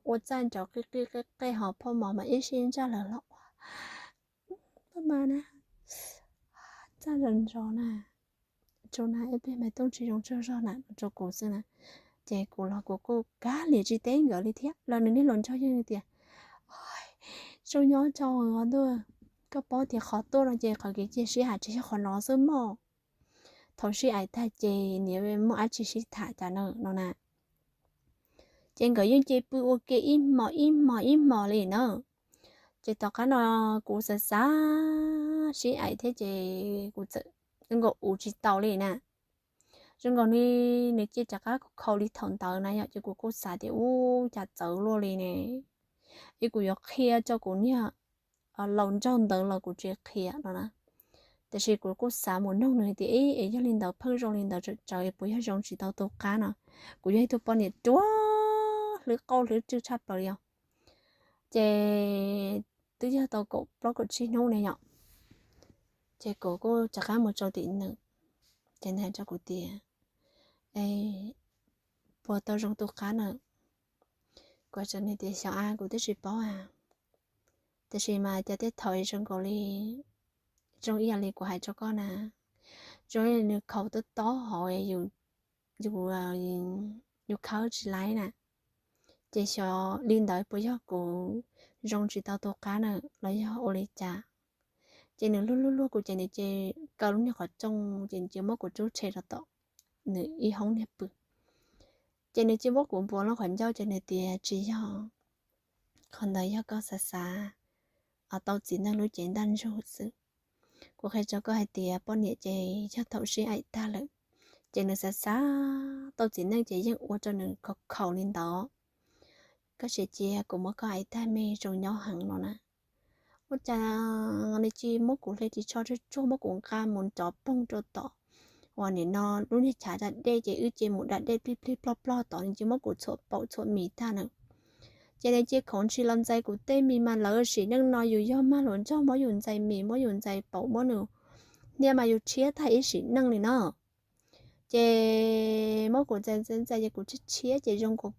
ua txaj nrov qij qij qej qej ho phauj mos mas ib sij ntsaj lawv los ua ma na, txaj nrov nrov na, tsuas na ib pliag mas tooj tsis zoo tsaug zog na no rau kuv xwb na. Ces kuv los kuv kuj kav liam tsis teb nkawd li thiab, los nws niag hluas nraug yeej tias, zoo nyob rau ntuj, koj paub tias qhov tuaj no ces qhov kev cia siab hais tsis yog qhov no xwb mog. thaum sib aim tag ces nws muaj dab tsi sib tham cas na no na. Ces nkawd yeej cia li pw ua ke ib hmos ib hmos ib hmos li na. Ces tom qab no kuv xav xav sib aim thiab ces kuv txawm zoo nkaus ua tsis tau li na. Zoo nkaus li nws cia li rov qab khaus li thaum ntawd na yom, ces kuv kuj xav tias ub cas txawv luaj li ne, es kuv yuav qhia rau kuv niag laus nraug ntawd los kuv tsis qhia no na. Tiam sis kuv kuj xav mus noog nws tias ib es yog li ntawd pheej zoo li ntawd tsawm tsawv es puas yog zoo tsis tau tu qab no. Kuv yog ib tug poj niam ruam hlwb qauj hlwb rwg tshaj plaws li os. Ces twb yog tau kaum plaub kaum tsib hnub ne yom, ces kuv kuj rov qab mus rau tim nws, ces nws hais rau kuv tias, e, puas tau zoo tu qab na? Kuv teb nws tias xyov a, kuv twb tsis paub a. Tiam sis mas cov tej thaum zoo nkaus li, zoo ib yam li kuv hais rau koj na, zoo ib yam li nws khaus tob tob hauv, yus, yus khawb tsis laib na. Ces xyov li ntawd puas yog kuv zoo tsis tau tu qab na los yog ua li cas. Ces nws luag luag luag kuv ces nws cia li kaw lub niag qhov rooj ces nws cia li muab kuv rub rhe rau tom nws ib hoob niag pw. Ces nws cia li muab kuv npuav lub qhov ncauj ces nws tias tsis yog, qhov ntawd yog koj xav xav tau txiv neej lub cev ntaj ntsug xwb. Kuv qhia rau koj hais tias poj niam ces yog thaum sib aim tag lawm, ces nws xav xav tau txiv neej ces yeej ua rau nws khaus khaus li ntawd. Koj tsis cia kuv muab koj aim tag me zoo nyob heev no na. Ua cas nws cia li muab kuv hle ris tsho tsuag tsuag muab kuv nqa mus nrov poog rau tom uas nim no lub niag chav da dej ces wb cia li mus da dej plig plig plog plog tod, nws cia li muab kuv txhuam paum txhuam mis tag na. Ces nws cia li khoov ntshis los ntxais kuv tej mis mas lawv sim neej no yus yog mag hluas nraug muab yus ntxais mis muab yus ntxais paum muab nws hnia mas yus rhiab tag ib sim neej li no. Ces muab kuv ntxais ntxais ntxais ces kuv tshiab tshiab ces zoo nkaus,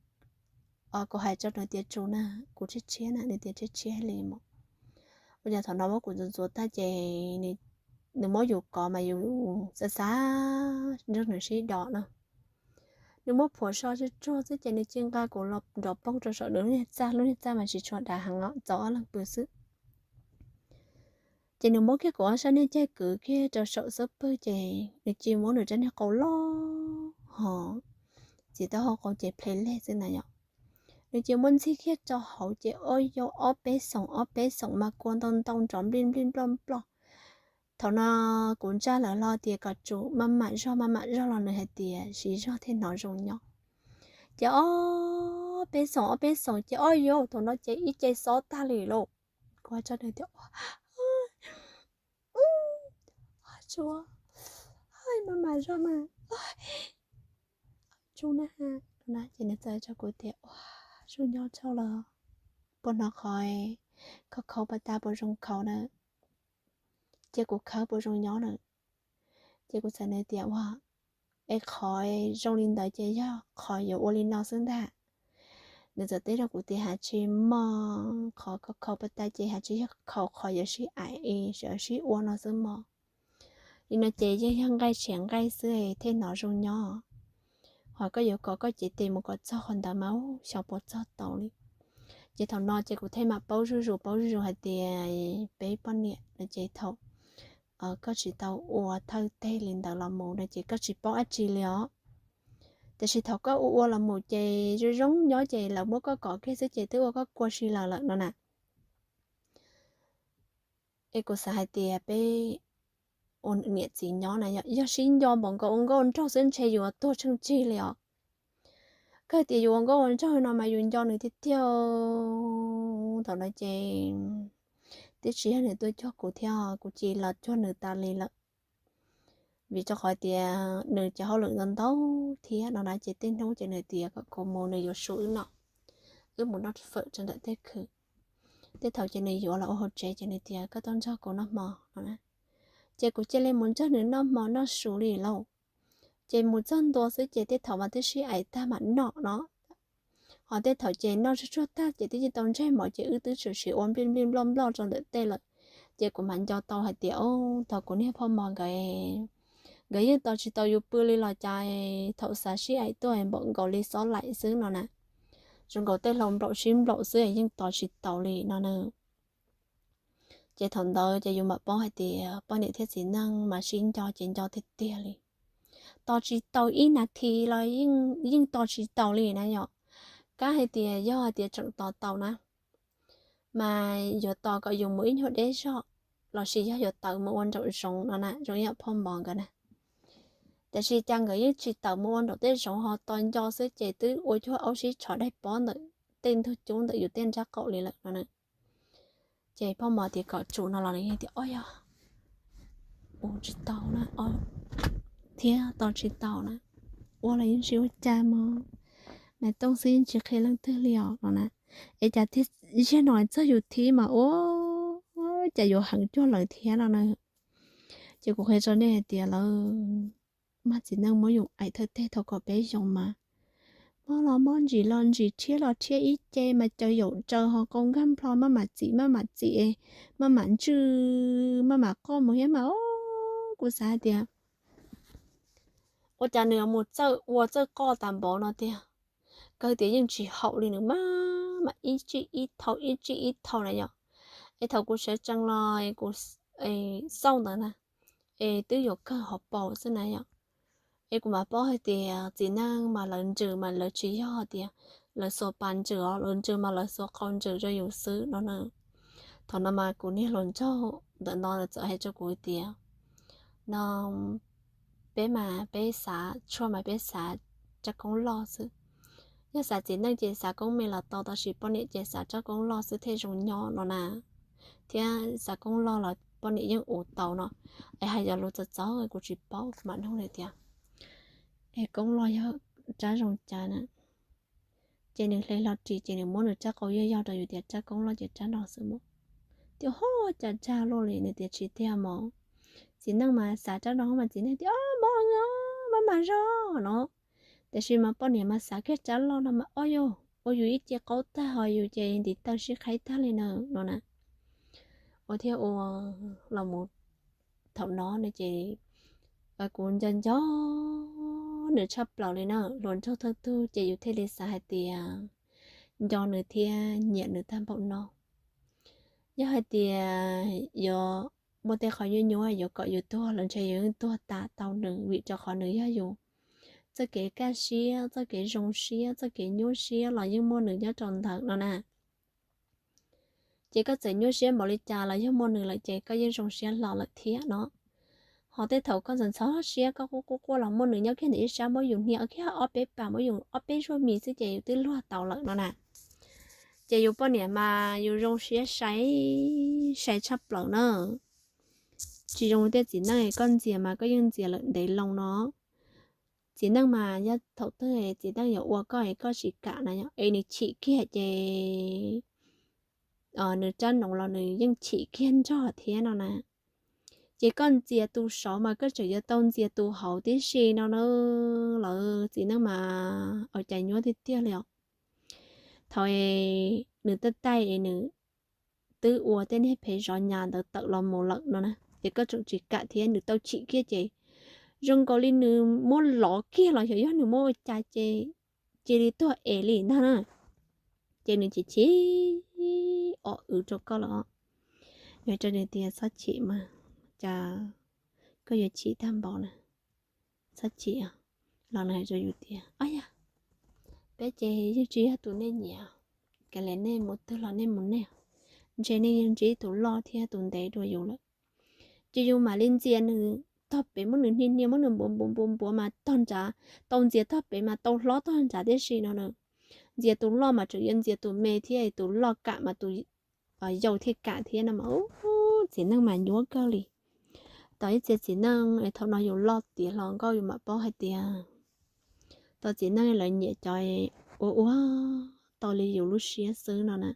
kuv hais rau nws tias tsum na, kuv tshiab tshiab na, nws tias tshiab tshiab li mas. Ua cas thaum no muab kuv ntxuav ntxuav tag ces nws muab yus kov mas yus xav xav nrog nws sib do na. Nws muab phuam so tsuag tsuag xwb ces nws cia li nqa kuv los nrov poog rau saum nws lub niag txaj, lub niag txaj mas tsis tshua dav heev os, txaus ob leeg pw xwb. Ces nws muab kiag kuv ob sab niag caij kwv kiag rau saum xub pwg ces nws cia li muab nws rab niag qau loj hos txiv taub hau qau ces ple leg xwb na yom. Nws cia li muab ntxig kiag rau hauv ces ob yau ob peb xoom ob peb xoom mas kua ntau ntau nrov nplij nplij nploj nploj. Thaum no kuv ntsaj lawv hlo tias kom tsum maj mam zog maj mam zog los nws hais tias siv zog thiaj hnov zoo nyob. Ces ob peb xoom ob peb xoom ces ob yau thaum no ces ib ce xob tag li lauj. Kuv hais rau nws tias, tsum, maj mam zog mas, tsum na. Ces nws txawm hais rau kuv tias, ua, zoo nyob tshaj lawm, puas hnov qhov khau khau pas tas puas zoo khau na? Ces kuv khawb puas zoo nyob na? Ces kuv txawm nws tias, ua, es qhov zoo li ntawd ces yog qhov yuav ua li no xwb ntag. Nws txawm teb rau kuv tias, has tsis mog, qhov khau khau pas tas ces has tsis yog khau, qhov yuav sib aim sib ua no xwb mog. Li no ces yeej yog nqaij tshiab nqaij xwb thiaj hnov zoo nyob. Ho koj yuav kom koj cev tes mus kom txog qhov ntawd mas xyov puas txog tau li. Ces thaum no ces kuv thiaj mam paub zuj zus paub zuj zus hais tias peb poj niam no ces thaum koj tsis tau ua thawj teg li ntawd los mus no ces koj tsis paub dab tsi li os. Tiam sis thaum koj ua ua los mus ces zoo zoo nyob ces lawv muab koj kov kiag xwb ces twb ua koj kua si lawm lawm no na. Es kuv xav hais tias peb ua niam txiv nyob na yog sib nco npaum nkaus ua nkauj ua nraug xwb ntshe yus tuag tsheej tsig li os. Koj tias yus ua nkauj ua nraug no mas yus nco nws tiag tiag. Thaum no ces twb tsis yog nws tuaj cuag kuv thiab, kuv cia li los cuag nws tas li lawm. Vim rau qhov tias nws cov hauj lwm ntau ntau thiab no na ces tej hnub ces nws tias kom kuv mus nws yuav su wb noj, wb mus noj fawm rau ntawm tej khw. Tej thaum ces nws yuav los ua hauv tsev ces nws tias koj tuaj nrog kuv noj hmo no na. Ces kuv cia li mus nrog nws noj hmo noj su li lauj. Ces mus txog ntua xwb ces tej thaum mas twb sib aim tag mam noj no. Ho tej thaum ces noj tsuag tsuag tag ces twb yeej tau ntsej mov ces wb twb tshwm sim ua nplij nplij nploj nploj rau ntawm tej lawm. Ces kuv mam nco tau hais tias, o, thaum kuv niag phauj mos nkawd, nkawd yeej tos tsis tau yus pw li los cas, thaum xav sib aim tuaj npaum nkaus li xob laim xwb no na. Zoo nkaus tej hlau nplaum sib nplaum xwb yeej tos tsis tau li no na. Ces thaum ntawd ces yus mam paub hais tias poj niam thiab txiv neej mas sib nco ces nco tiag tiag li. tos tsis tau ib nas this los yeej tos tsis tau li na yom. Kab hais tias yog hais tias tseem tos tau na, mas yuav tos kom yus mus ib nyuag deb zog, los sis yog yuav tawm mus ua nraum zoov no na, zoo yam phauj Mos nkawd na. Tiam sis cas nkawd yeej tsis tawm mus ua nraum tej zoov ho tos nco xwb ces twb ua cuag aub sib tshov daig pob ntawm tej ntug cub ntawm yus tej nrab qaum li lawm no na. Ces phauj Mos tias kom tsum no los nws tias, Ob, yog ua tsis tau na, thiab tos tsis tau na, ua los yeej tsis ua cas mog, Maiv Tooj xwb yeej tsis qhia leej twg li os no na. Es cas thiaj ziag no txog yus thiab mas ua cas yuav heev cuag lawv thiab no na. Ces kuv qhia rau nej hais tias lawv mag txiv neej muab yus aim thawj teg thaum kom peb zoo mas, mob los mob, ntsim los ntsim, rhiab los rhiab ib ce mas caws yaum tsaws ho qau nkag nplho, maj mam txim maj mam txim, maj mam ntswj maj mam qoj mus thiab mas, o, kuv xav hais tias ua cas nws mus txawj ua txawj qoj tas npaum no tiag. Kawg tias yeej tsis haum li, nws maj mam ib tsij ib thau ib tsij ib thau na yom. Es thaum kuv sawv tsees los kuv xauj ntawd na, es twb yuav kawg hauv paus xwb na yom. Es kuv mam paub hais tias txiv neej mas lawv ntsws mas lawv tsis yog tias lawv xuas pas ntsws os, lawv ntsws mas lawv xuas qau ntsws rau yus xwb no na. Thaum no mas kuv niag hluas nraug ntawm no txawm hais rau kuv tias, no peb mas peb xav tshuaj mas peb xav rab koob loj xwb. Yog xav txiv neej ces xav koob me los tau, tab sis poj niam ces xav rab koob loj xwb thiaj zoo nyob no na. Thiab xav koob loj los poj niam yeej ua tau no. Es hais yog lus txawv txawv kuv tsis paub, kuv mam nug li tias, es koob loj yog rab zoo cas na? Ces nws hle hlo ris ces nws muab nws rab qau yog yog rau yus tias rab koob loj ces rab no xwb mas. Tias, Ho, cas dag luaj li? Nws tias, Tsis tiag mog, txiv neej mas xav rab no mas. Txiv neej tias, Ob, mog, maj mam zog no. Tiam sis mas poj niam mas xav kiag rab loj no mas, ob, yog ua yus ib ce qaub tag ho yus ces ntiv taw sib qhaib tag li na no na. Ua thiab ua los mus thaum no no ces kuv nco nco nws tshaj plaws li na. Hluas nraug thawj tug ces yus thiaj li xav hais tias nco nws thiab nyiam nws tag npaum no. Yog hais tias yuav muaj tej qhov nyuaj nyuaj yuav kom yus tuag los ntshe yus yeej tuag tas tau nws, vim rau qhov nws yog yus txoj kev kaj siab, txoj kev zoo siab, txoj kev nyuaj siab los yeej muaj nws nyob rau ntawd no na. Ces koj txawm nyuaj siab npaum li cas los yog muaj nws lawm ces koj yeej zoo siab hlo lawm thiab no. Ho tej thaum koj ntxhov ntxhov siab koj quaj quaj quaj los muaj nws nyob kiag ntawm ib sab muab yus hnia kiag ob peb pas, muab yus ob peb zuag mis xwb ces yus twb luag tau lawm no na. Ces yus poj niam mas yus zoo siab sai, sai tshaj plaws na. Tsis zoo li tej txiv neej, koj ntxias mas koj yeej ntxias lawm ntev loo no. Txiv neej mas yog thaum twg txiv neej yuav ua koj es koj tsis kam na yom, es nws chim kiag ces nws rab noov los nws yeej chim kiag nrog thiab no na. Ces koj ntxias tus saud mas koj tseem yuav tau ntxias tus hauv tib si no na. Lawv txiv neej mas ua cas nyuaj tiag tiag li os. Thaum nws taij taij es nws twb ua tej niag phev zov nyas ntawd tawm los mus lawm no na, ces koj tseem tsis kam thiab nws tau chim kiag ces zoo nkaus li nws muab lov kiag los xyov yog nws muab ua cas ces cia li tuag es li ntag na. Ces nws chim chim o w rau koj lawm os. Yog rau nws tias txhob chim mas, cas koj yuav chim tag npaum na, txhob chim. Los nws hais rau yus tias, Ob, yog peb ces yeej tsis yog tus nej nyiam, kav liam nej mus twg los nej mus nej, ntshe nej yeej ntsib tus loj thiab tus ntev dua yus lawm. Ces yus mam li ntxias nws tog pem, muab nws hnia hnia, muab nws npuav npuav npuav npuav mas tog nrad, tau ntxias tog pem mas tau hlob tog nrad tib si no na. Ntxias tus loj mas tseem yuav ntxias tus me thiab, tus loj kam mas tus yau thiaj kam thiab no mas. Txiv neej mas nyuaj kawg li. Tos ib txhia txiv neej es thaum no yus loj tiav hlo nkauj yus mam paub hais tias tos txiv neej lawv nyiam cov ua ua tau li yus lub siab xwb no na.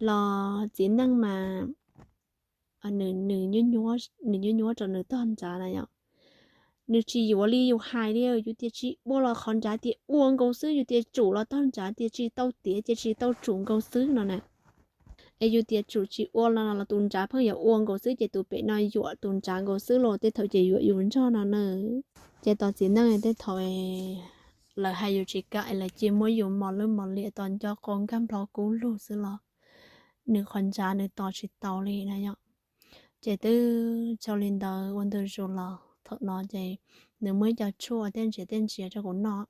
Los txiv neej mas nws, nws nyuaj nyuaj rau nws tog nrad na yom. Nws tsis yuav li yus hais li, yus tias tsis ua los qhov nrad tias ua nkaus xwb, yus tias tsum los tog nrad tias tsis tau tiav ces tsis tau tsum nkaus xwb no na. Es yus tias tsum tsis ua los tus nrad pheej yuav ua nkaus xwb ces tus pem no yuam tus nrad nkaus xwb los tej thaum ces yuam yus nrog no na. Ces tos txiv neej tej thaum lawv hais yus tsis kam es lawv cia muab yus mos lwj mos liam tos nco qau nkag nplho kub lug xwb los nws qhov nrad nws tos tsis tau li na yom. Ces twb tau li ntawd ua ntu zus los Thaum no ces nws muab ib co tshuaj tej ntsia tej ntsia rau kuv noj,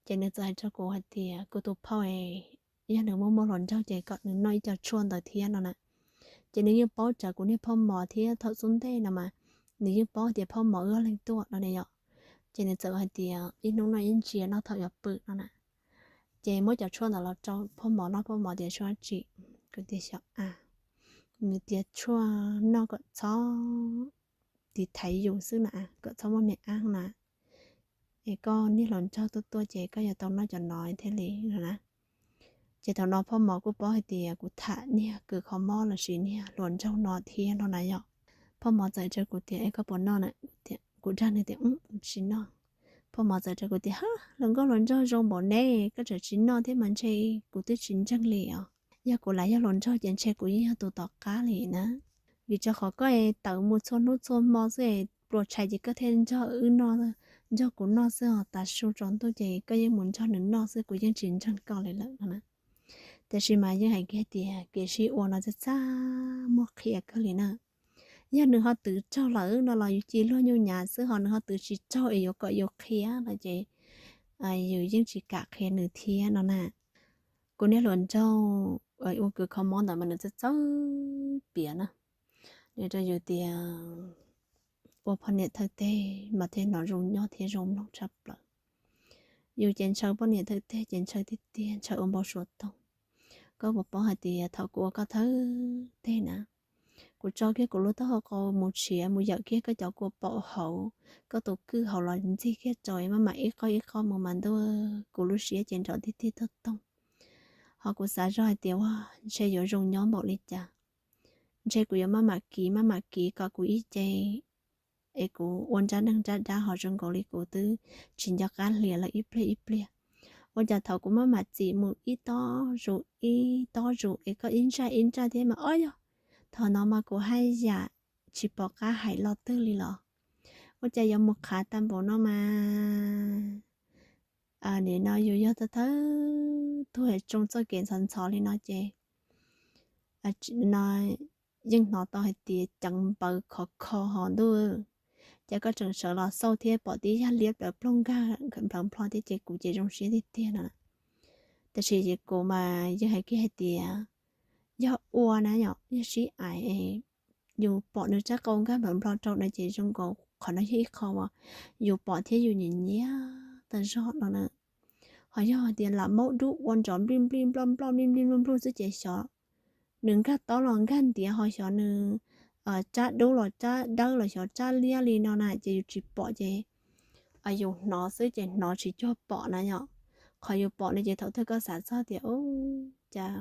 ces nws txawm hais rau kuv hais tias kuv tus phauj, yog nws muaj muaj hluas nraug ces kom nws noj ib co tshuaj ntawd thiab no na. Ces nws yeej paub tsawv kuv niag phauj mos thiab thaum xub ntej no mas nws yeej paub tias phauj mos wb ob leeg tuaj no ne yom. Ces nws txawm hais tias ib hnub no ib ntsia noj thaum yuav pw no na. Ces muab cov tshuaj ntawd los rau phauj mos noj, phauj mos tias tshuaj dab tsi? Kuv tias xyov a, nws tias tshuaj noj kom txhob tiv thaiv yus xwb na, kom txhob muaj me ab na. Es koj niag hluas nraug tuaj tuaj ces koj yuav tau noj cov no thiaj li no na. Ces thaum no phauj mos kuj paub hais tias kuv tham niag kws kho mob lossis niag hluas nraug no thiab no na yom. Phauj mos txawm rau kuv tias es koj puas noj na? Kuv dag nws tias tsis noj. Phauj mos txawm rau kuv tias hluas nkauj hluas nraug zoo npaum ne koj tseem tsis noj thiab mas ntshe kuv twb tsis ntseeg li os. Yog kuv lam yog hluas nraug ces ntshe kuv yeej yog tus tom qab li na. Vim rau qhov koj tawm mus txhua hnub txhua hmo xwb, pluas tshais ces koj thiaj nrog wb noj, nrog kuv noj xwb os, tav su tsaus ntuj ces koj yeej mus nrog nws noj xwb, kuv yeej tsis ntseeg koj li lawm no na. Tiam sis mas yeej hais kiag tias kev sib ua no txaj txaj muag qhia kawg li na. Yog nws ho twv raug lawm no los yus cia luag nyuj nyav xwb, ho nws ho twv tsis raug es yuav kom yus qhia no ces yus yeej tsis kam qhia nws thiab no na. Kuv niag hluas nraug ua kws kho mob ntawd mas nws txawj txawj piav na, nws rau yus tias ua poj niam thawj teg mas thiaj hnov zoo nyob thiab zoo mloog tshaj plaws. Yus ces ntshaw poj niam thawj teg ces ntshaw tiag tiag, ntshaw ua npau suav toog. Koj puas paub hais tias thaum kuv ua koj thawj teg na, kuv tso kiag kuv lub taub hau qau mus tshiav mus yawm kiag koj cov kua paum hauv, koj tus kwj hauv los ntxig kiag rau maj mam ib qoj ib qoj mus mas ntuj, kuv lub siab ces nrov tig tig toog toog. Ho kuv xav zoj hais tias ua ntshe yuav zoo nyob npaum li cas, ntshe kuv yuav maj mam kiv maj mam kiv kom kuv ib ce es kuv ua nrab neeg nrab dab ho zoo nkaus li kuv twb tsis nco qab hlias lawm ib pliag ib pliag. Ua cas thaum kuv maj mam txim mus ib tob zus ib tob zus es koj ib ntsaj ib ntsaj thiab mas ob yog, thaum no mas kuv haj yam tsis pom qab hais lo twg li los. Ua cas yuav mus qhav tag npaum no mas. Nim no yus yog thawj thawj tug es tsoo txoj kev ntxhov ntxhov li no ces yeej hnov tau hais tias ceev npaws khov kho ho ntuj. Ces koj tseem sawv los xauj thiab pom tib yag liab plawv ploog nkag nplawv nplho thiab ces kuv ces zoo siab tiag tiag no. Tab sis kuv mas yeej hais kiag hais tias yog ua na yom, yog sib aim es yus pom nws rab qau nkag nplawv nplho rau no ces zoo nkaus qhov no yog ib qho uas yus pom thiab yus nyiam nyiam tas zog no na. Ho yog tias lam maub dub ua nrov nplij nplij nploj nploj nplij nplij nploj nploj xwb ces xyov nws nkag tob los nkag ntiav ho xyov nws tsab dub los tsab dawb los xyov tsab liab li no na ces yus tsis pom ces yus hnov xwb ces hnov tsis cuag pom na yom. Qhov yus pom no ces thaum twg koj xav txog tias ub, cas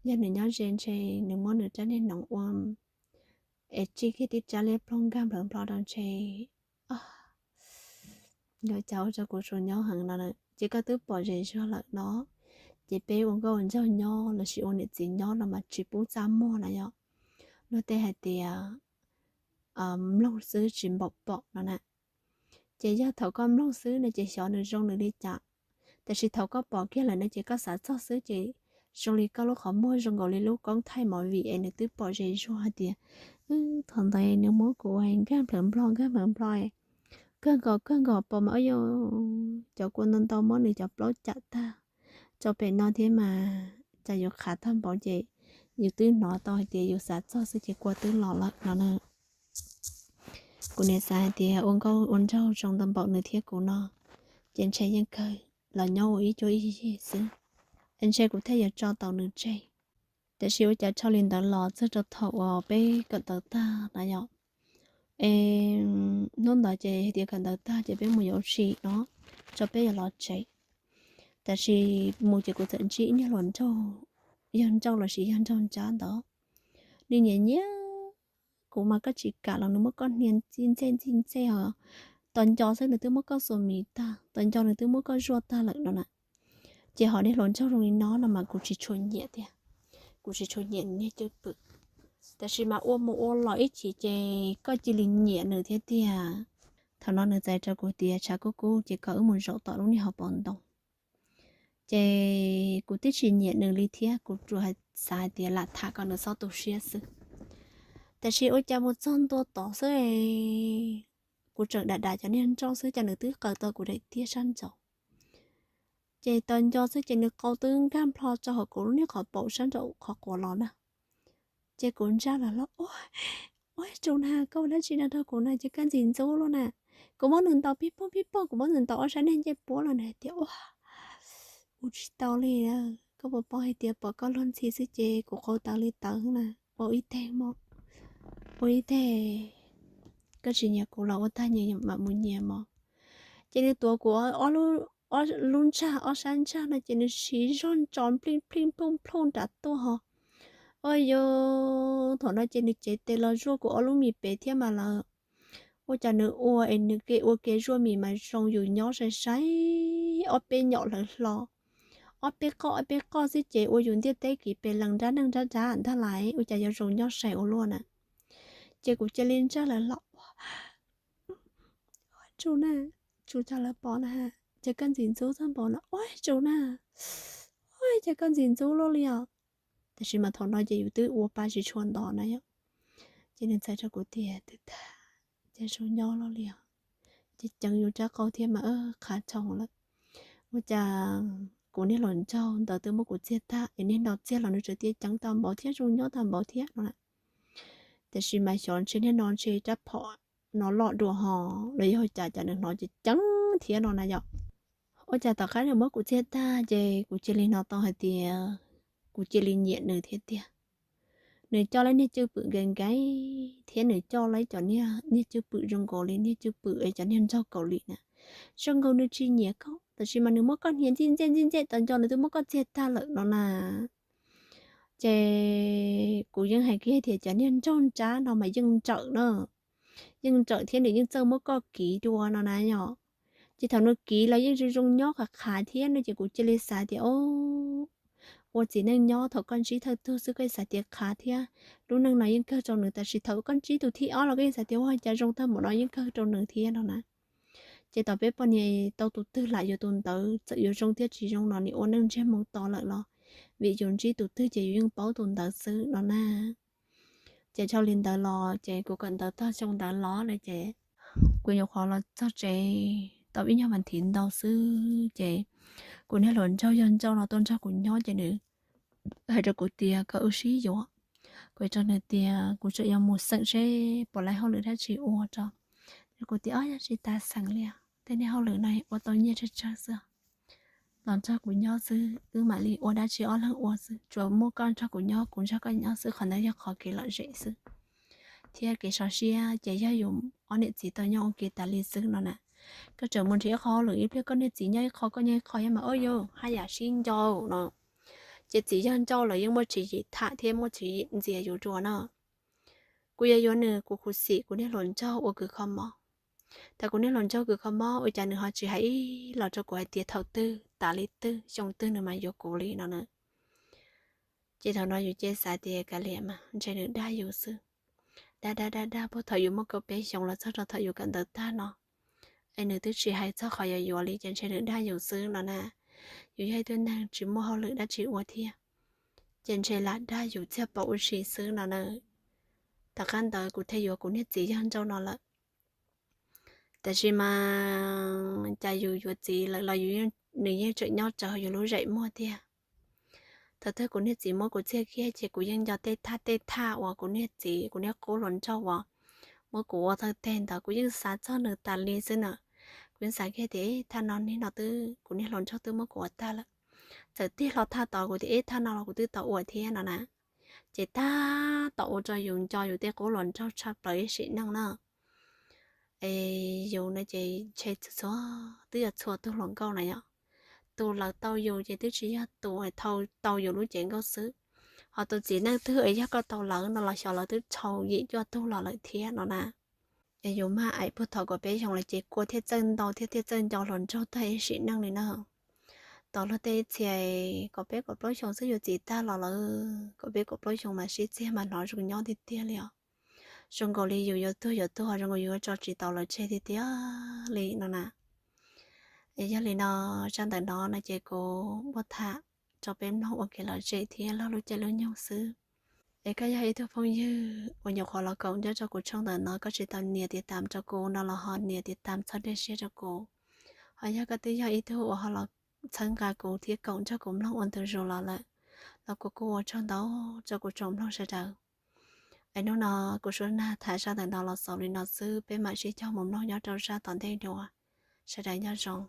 yog nws nyob ze ntshe nws muab nws rab niag noov ua es tsij kiag tib tsab liab ploog nkag nplawv nplho rau ntshe nkawd cas ua rau kuv tsuas nyob heev no na. Ces koj twb pom zem zuag lawm no, ces peb ua nkauj ua nraug nyob lossis ua niam txiv nyob no mas tsis pub txaj muag na yom. Luag tej hais tias mloog xwb tsis npaum pom no na. Ces yog thaum koj mloog xwb no ces xyov nws zoo nws li cas, tab sis thaum koj pom kiag lawm no ces koj xav txog xwb ces zoo li koj lub qhov muag zoo nkaus li lub koob thaij movie es nws twb pom zem zuag hais tias thaum ntawd nws muab kuv ua nkag nplawv nplho nkag nplawv nplho kawg nkaus kawg nkaus pom mas ub yuj, cov kua ntau ntau muab nws cov plaub cam tag rau pem no thiab mas cas yus qhav tag npaum ces yus twb hnov tau hais tias yus xav txog xwb ces kua twb los lawm no na. Kuv niam xav hais tias ua nkauj ua nraug zoo ntau npaum nws thiab kuv no ces ntshe yeej kawg los nyob ua ib cuab ib yig xwb, ntshe kuv thiaj yuav tso tau nws tseg. Tiam sis ua cas dhau li ntawd los txog rau thaum uas peb kawm ntawv tag na yom, es hnub ntawd ces hais tias kawm ntawv tag ces peb mus yuav ua si no, tso peb yuav los tsev. Tab sis mus ces kuv txawm ntsib ib niag hluas nraug, yog nraug lossis yog nraug nrab ntawd, nws nyiam nyiam kuv mas koj tsis kam los nws muab koj hnia ntxij ntxej ntxij ntxej ho tos nco xwb nws twb muab koj xuas mis tag, tos nco nws twb muab koj zuaj tag lawm no na. Ces ho niag hluas nraug zoo li no no mas kuv tsis tshua nyiam tiag, kuv tsis tshua nyiam nws niag cwj pwm. Tab sis mas ua mus ua los ib chim ces koj cia li nyiam nws thiab tiag. Thaum no nws txais rau kuv tias tshav kub kub ces kom wb mus zaum tom lub niag hauv paus ntoo. Ces kuv twb tsis nyiam nws li thiab, kuv tsuas xav hais tias lam tham kom nws txhob tu siab xwb. Tab sis ua cas mus txog ntua tod xwb, kuv tseem dam dam cov niag nroj xwb ces nws twb qaws tau kuv daim tiab sab nraud. Ces tos nco xwb ces nws qau twb nkag nplho rau hauv kuv lub niag qhov paum sab nraum qhov quav los na. Ces kuv ntsaj lawm los, ua, ua tsaug na, koj ua dab tsi no rau kuv na, ces koj ntxim ntxub luaj na. Kuv muab nws ntaus pib poog pib poog, kuv muab nws ntaus ob sab niag ncej puab los nws hais tias, ua, ua tsis tau li, koj puas paub hais tias pom koj luag ntxhi xwb ces kuv qau tawv li tawv na, ua ib teg mog, ua ib teg, koj tsis nyiam kuv los ua tag nyias mam mus nyias mog. Ces nws tuav kuv ob lub ntsag, ob sab ntsag no ces nws siv zog ntso nplij nplij nploj nploj nram tuaj ho. Ua yog thaum no ces nws cev tes los zuaj kuv ob lub mis pem thiab mas lawm. Ua cas nws ua es nws ke ua ke zuaj mis mas zoo yus nyob sai sai, ob peb nyom hlawv hlo, ob peb qoj ob peb qoj xwb ces ua yus ntiaj teb kiv pes lees nrab neej nrab nrab ntag lais, ua cas yuav zoo nyob sai ua luaj na. Ces kuv cia li ntsaj lawm los, ua tsaug na, tsaug rau lawv pom na, ces koj ntxim ntxub txog npaum no, ua tsaug na, ua cas koj ntxim ntxub luaj li os. Tab sis mas thaum no ces yus twb ua pa tsis tshua ntov na yom. Ces nws txhais rau kuv tias, twb tag, ces zoo nyob luaj li os. Ces ceev yus rab qau thiab mas qhav rhoo lawm. Ua cas kuv niag hluas nraug ntawd twb muab kuv txiag tag es niag no txiag los nws tseem tias ceev tau npaum thiab zoo nyob tau npaum thiab no na. Tiam sis mas xyov ntshe niag no ntshe rab phom no loj dua ho los yog cas cas nws hnov ces ceev thiab no na yom. Ua cas tom qab nws muab kuv txiag tag ces kuv cia li hnov tau hais tias kuv cia li nyiam nws thiab tiag. Nws coj lawv niag cwj pwm nkees nkees thiab nws coj lawv cov niag cwj pwm zoo nkaus li niag cwj pwm es cov niag nraug Kaus Lim na. Zoo nkaus nws tsis nyiam koj tab sis mas nws muab koj hnia ntxij ntsej ntxij ntsej tas nco nws twb muab koj txiag tag lawm no na. Ces kuv yeej hais kiag tias cov niag nraug nrab no mas yeej nrawm na, yeej nrawm thiab nws yeej txawj muab koj kiv dua no na yom. Ces thaum nws kiv los yeej zoo zoo nyob qhav qhav thiab no ces kuv cia li xav tias, o, ua txiv neej nyob thaum koj ntsib thawj tug xwb koj yeej xav tias qhav thiab lub neej no yeej kawg rau nws, tab sis thaum koj ntsib tus thib ob los koj yeej xav tias ua cas zoo tag npaum no yeej kawg rau nws thiab no na. Ces thaum peb poj niam tau tus twg lam yuav tus ntawd, txawm yuav zoo thiab tsis zoo no nim ua neej ntsiag moo to lawm los vim yus ntsib tus twg ces yus yeej paub tus ntawd xwb no na. Ces dhau li ntawd los ces kuv kawm ntawv tag xyoo ntawd los no ces kuv nyuam qhuav los txog tsev tau ib nyuag vas thiv ntau xwb ces kuv niag hluas nraug yog nraug no tuaj nrog kuv nyob ces nws hais rau kuv tias kom wb sib yuav. Kuv rau nws tias kuv tseem yuav mus xeem seb puas laib hauj lwm dab tsi ua rau. Kuv tias, o, yog tsis tas xeem li, tej niag hauj lwm no ua tau nyiaj tsawg tsawg xwb. Los nrog kuv nyob xwb wb mam li ua dab tsi ob leeg ua xwb, tsuas muaj koj nrog kuv nyob kuv nrog koj nyob xwb, qhov ntawd yog qhov kev lom zem xwb. Thiab kev so siab ces yog yus ob niam txiv tau nyob ua ke tas li xwb no na. Koj tseem mus nrhiav ib qho hauj lwm ib pliag koj niag txiv nyob ib qho koj nyob ib qho thiab mas, o, yus haj yam sib nco no. Ces txiv yawg ncauj lawv yeej muaj tswv yim tham thiab muaj tswv yim ntxias yus dua na. Kuv yuav yuav nws kuv khuv xim kuv niag hluas nraug ua kws kho mob. Thaum kuv niag hluas nraug kws kho mob ua cas nws ho tsis hais ib los rau kuv hais tias thaum twg tas li twg xyoo twg nws mas yuav kuv li no na. Ces thaum no yus cia xav tias kav liam mas ntshe nws dag yus xwb. Dag dag dag dag puag thaum yus muaj kaum peb xyoos los txog rau thaum yus kawm ntawv tag no es nws twb tsis hais txog qhov yuav yuav li ces ntshe nws dag yus xwb no na. Yus yog ib tug neeg tsis muaj hauj lwm dab tsi ua thiab ces ntshe lam dag yus txiag pom ua si xwb no na. Tom qab ntawd kuv thiaj yuav kuv niag txiv yawg ncauj no lawm. Tab sis mas cas yus yuav txiv lawm los nws yeej tseem nyob rawv yus lub zem muag tiag. Thaum twg kuv niag txiv muab kuv txiag kiag ces kuv yeej nco tej thaj tej thaj uas kuv niag txiv kuv niag qub hluas nraug uas muab kuv ua thawj teg ntawd kuv yeej xav txog nws tas li xwb na. Kuv yeej xav kiag tias thaj no niag no twb kuv niag hluas nraug twb muab kuv ua tag lawm. Txawm tig hlo thaj tod kuv tias ib thaj no los kuv twb tau ua thiab no na. Ces tab tom ua rau yus nco yus tej qub hluas nraug tshaj plaws ib sim neej na. Es yus no ces ntshe txhua txhua twb yog txhua tug hluas nkauj na yom. Tus lawv tau yus ces twb tsis yog tus tau yus lub cev nkauj xwb, ho tus txiv neej twg es yog koj tau lawv no los xyov lawv twb dhau yim cuaj tug los lawm thiab no na. Es yus maj aim puag thaum kaum peb xyoo lawm ces kua thiaj txawj ntau thiab thiaj txawj nco hluas nraug tag ib sim neej li na. Tos luag tej txhia kaum peb kaum plaub xyoo xwb yuav txiv tag los lawm, kaum peb kaum plaub xyoo mas sib txiag mas hnov zoo nyob tiag tiag li os. Zoo nkaus li yus yuav tuag yuav tuag zoo nkaus yus yuav tso tsis tau lawv tseg tiag tiag li no na. Es yog li no, zaj ntawm no no ces kuv muab tham rau peb mloog ua kev lom zem thiab laug lub caij lub nyoog xwb. Es koj yog ib tug phooj ywg uas nyuam qhuav los koom nyob rau kuv tshooj ntawm no, koj tsis tau nias tiv tam rau kuv no los ho nias tiv tam txhob dej siab rau kuv. Ho yog koj twb yog ib tug uas ho los txhawb nqa kuv thiab koom nrog kuv mloog ua ntu zus los lawm, los kuv kuj ua tsaug ntau rau kuv tsoom mloog sawv daws. Es hnub no kuv suav nag tham zaj ntawm no los xaus li no xwb, peb mam sib cog mus mloog nyob rau zaj tom ntej dua. Sawv daws nyob zoo.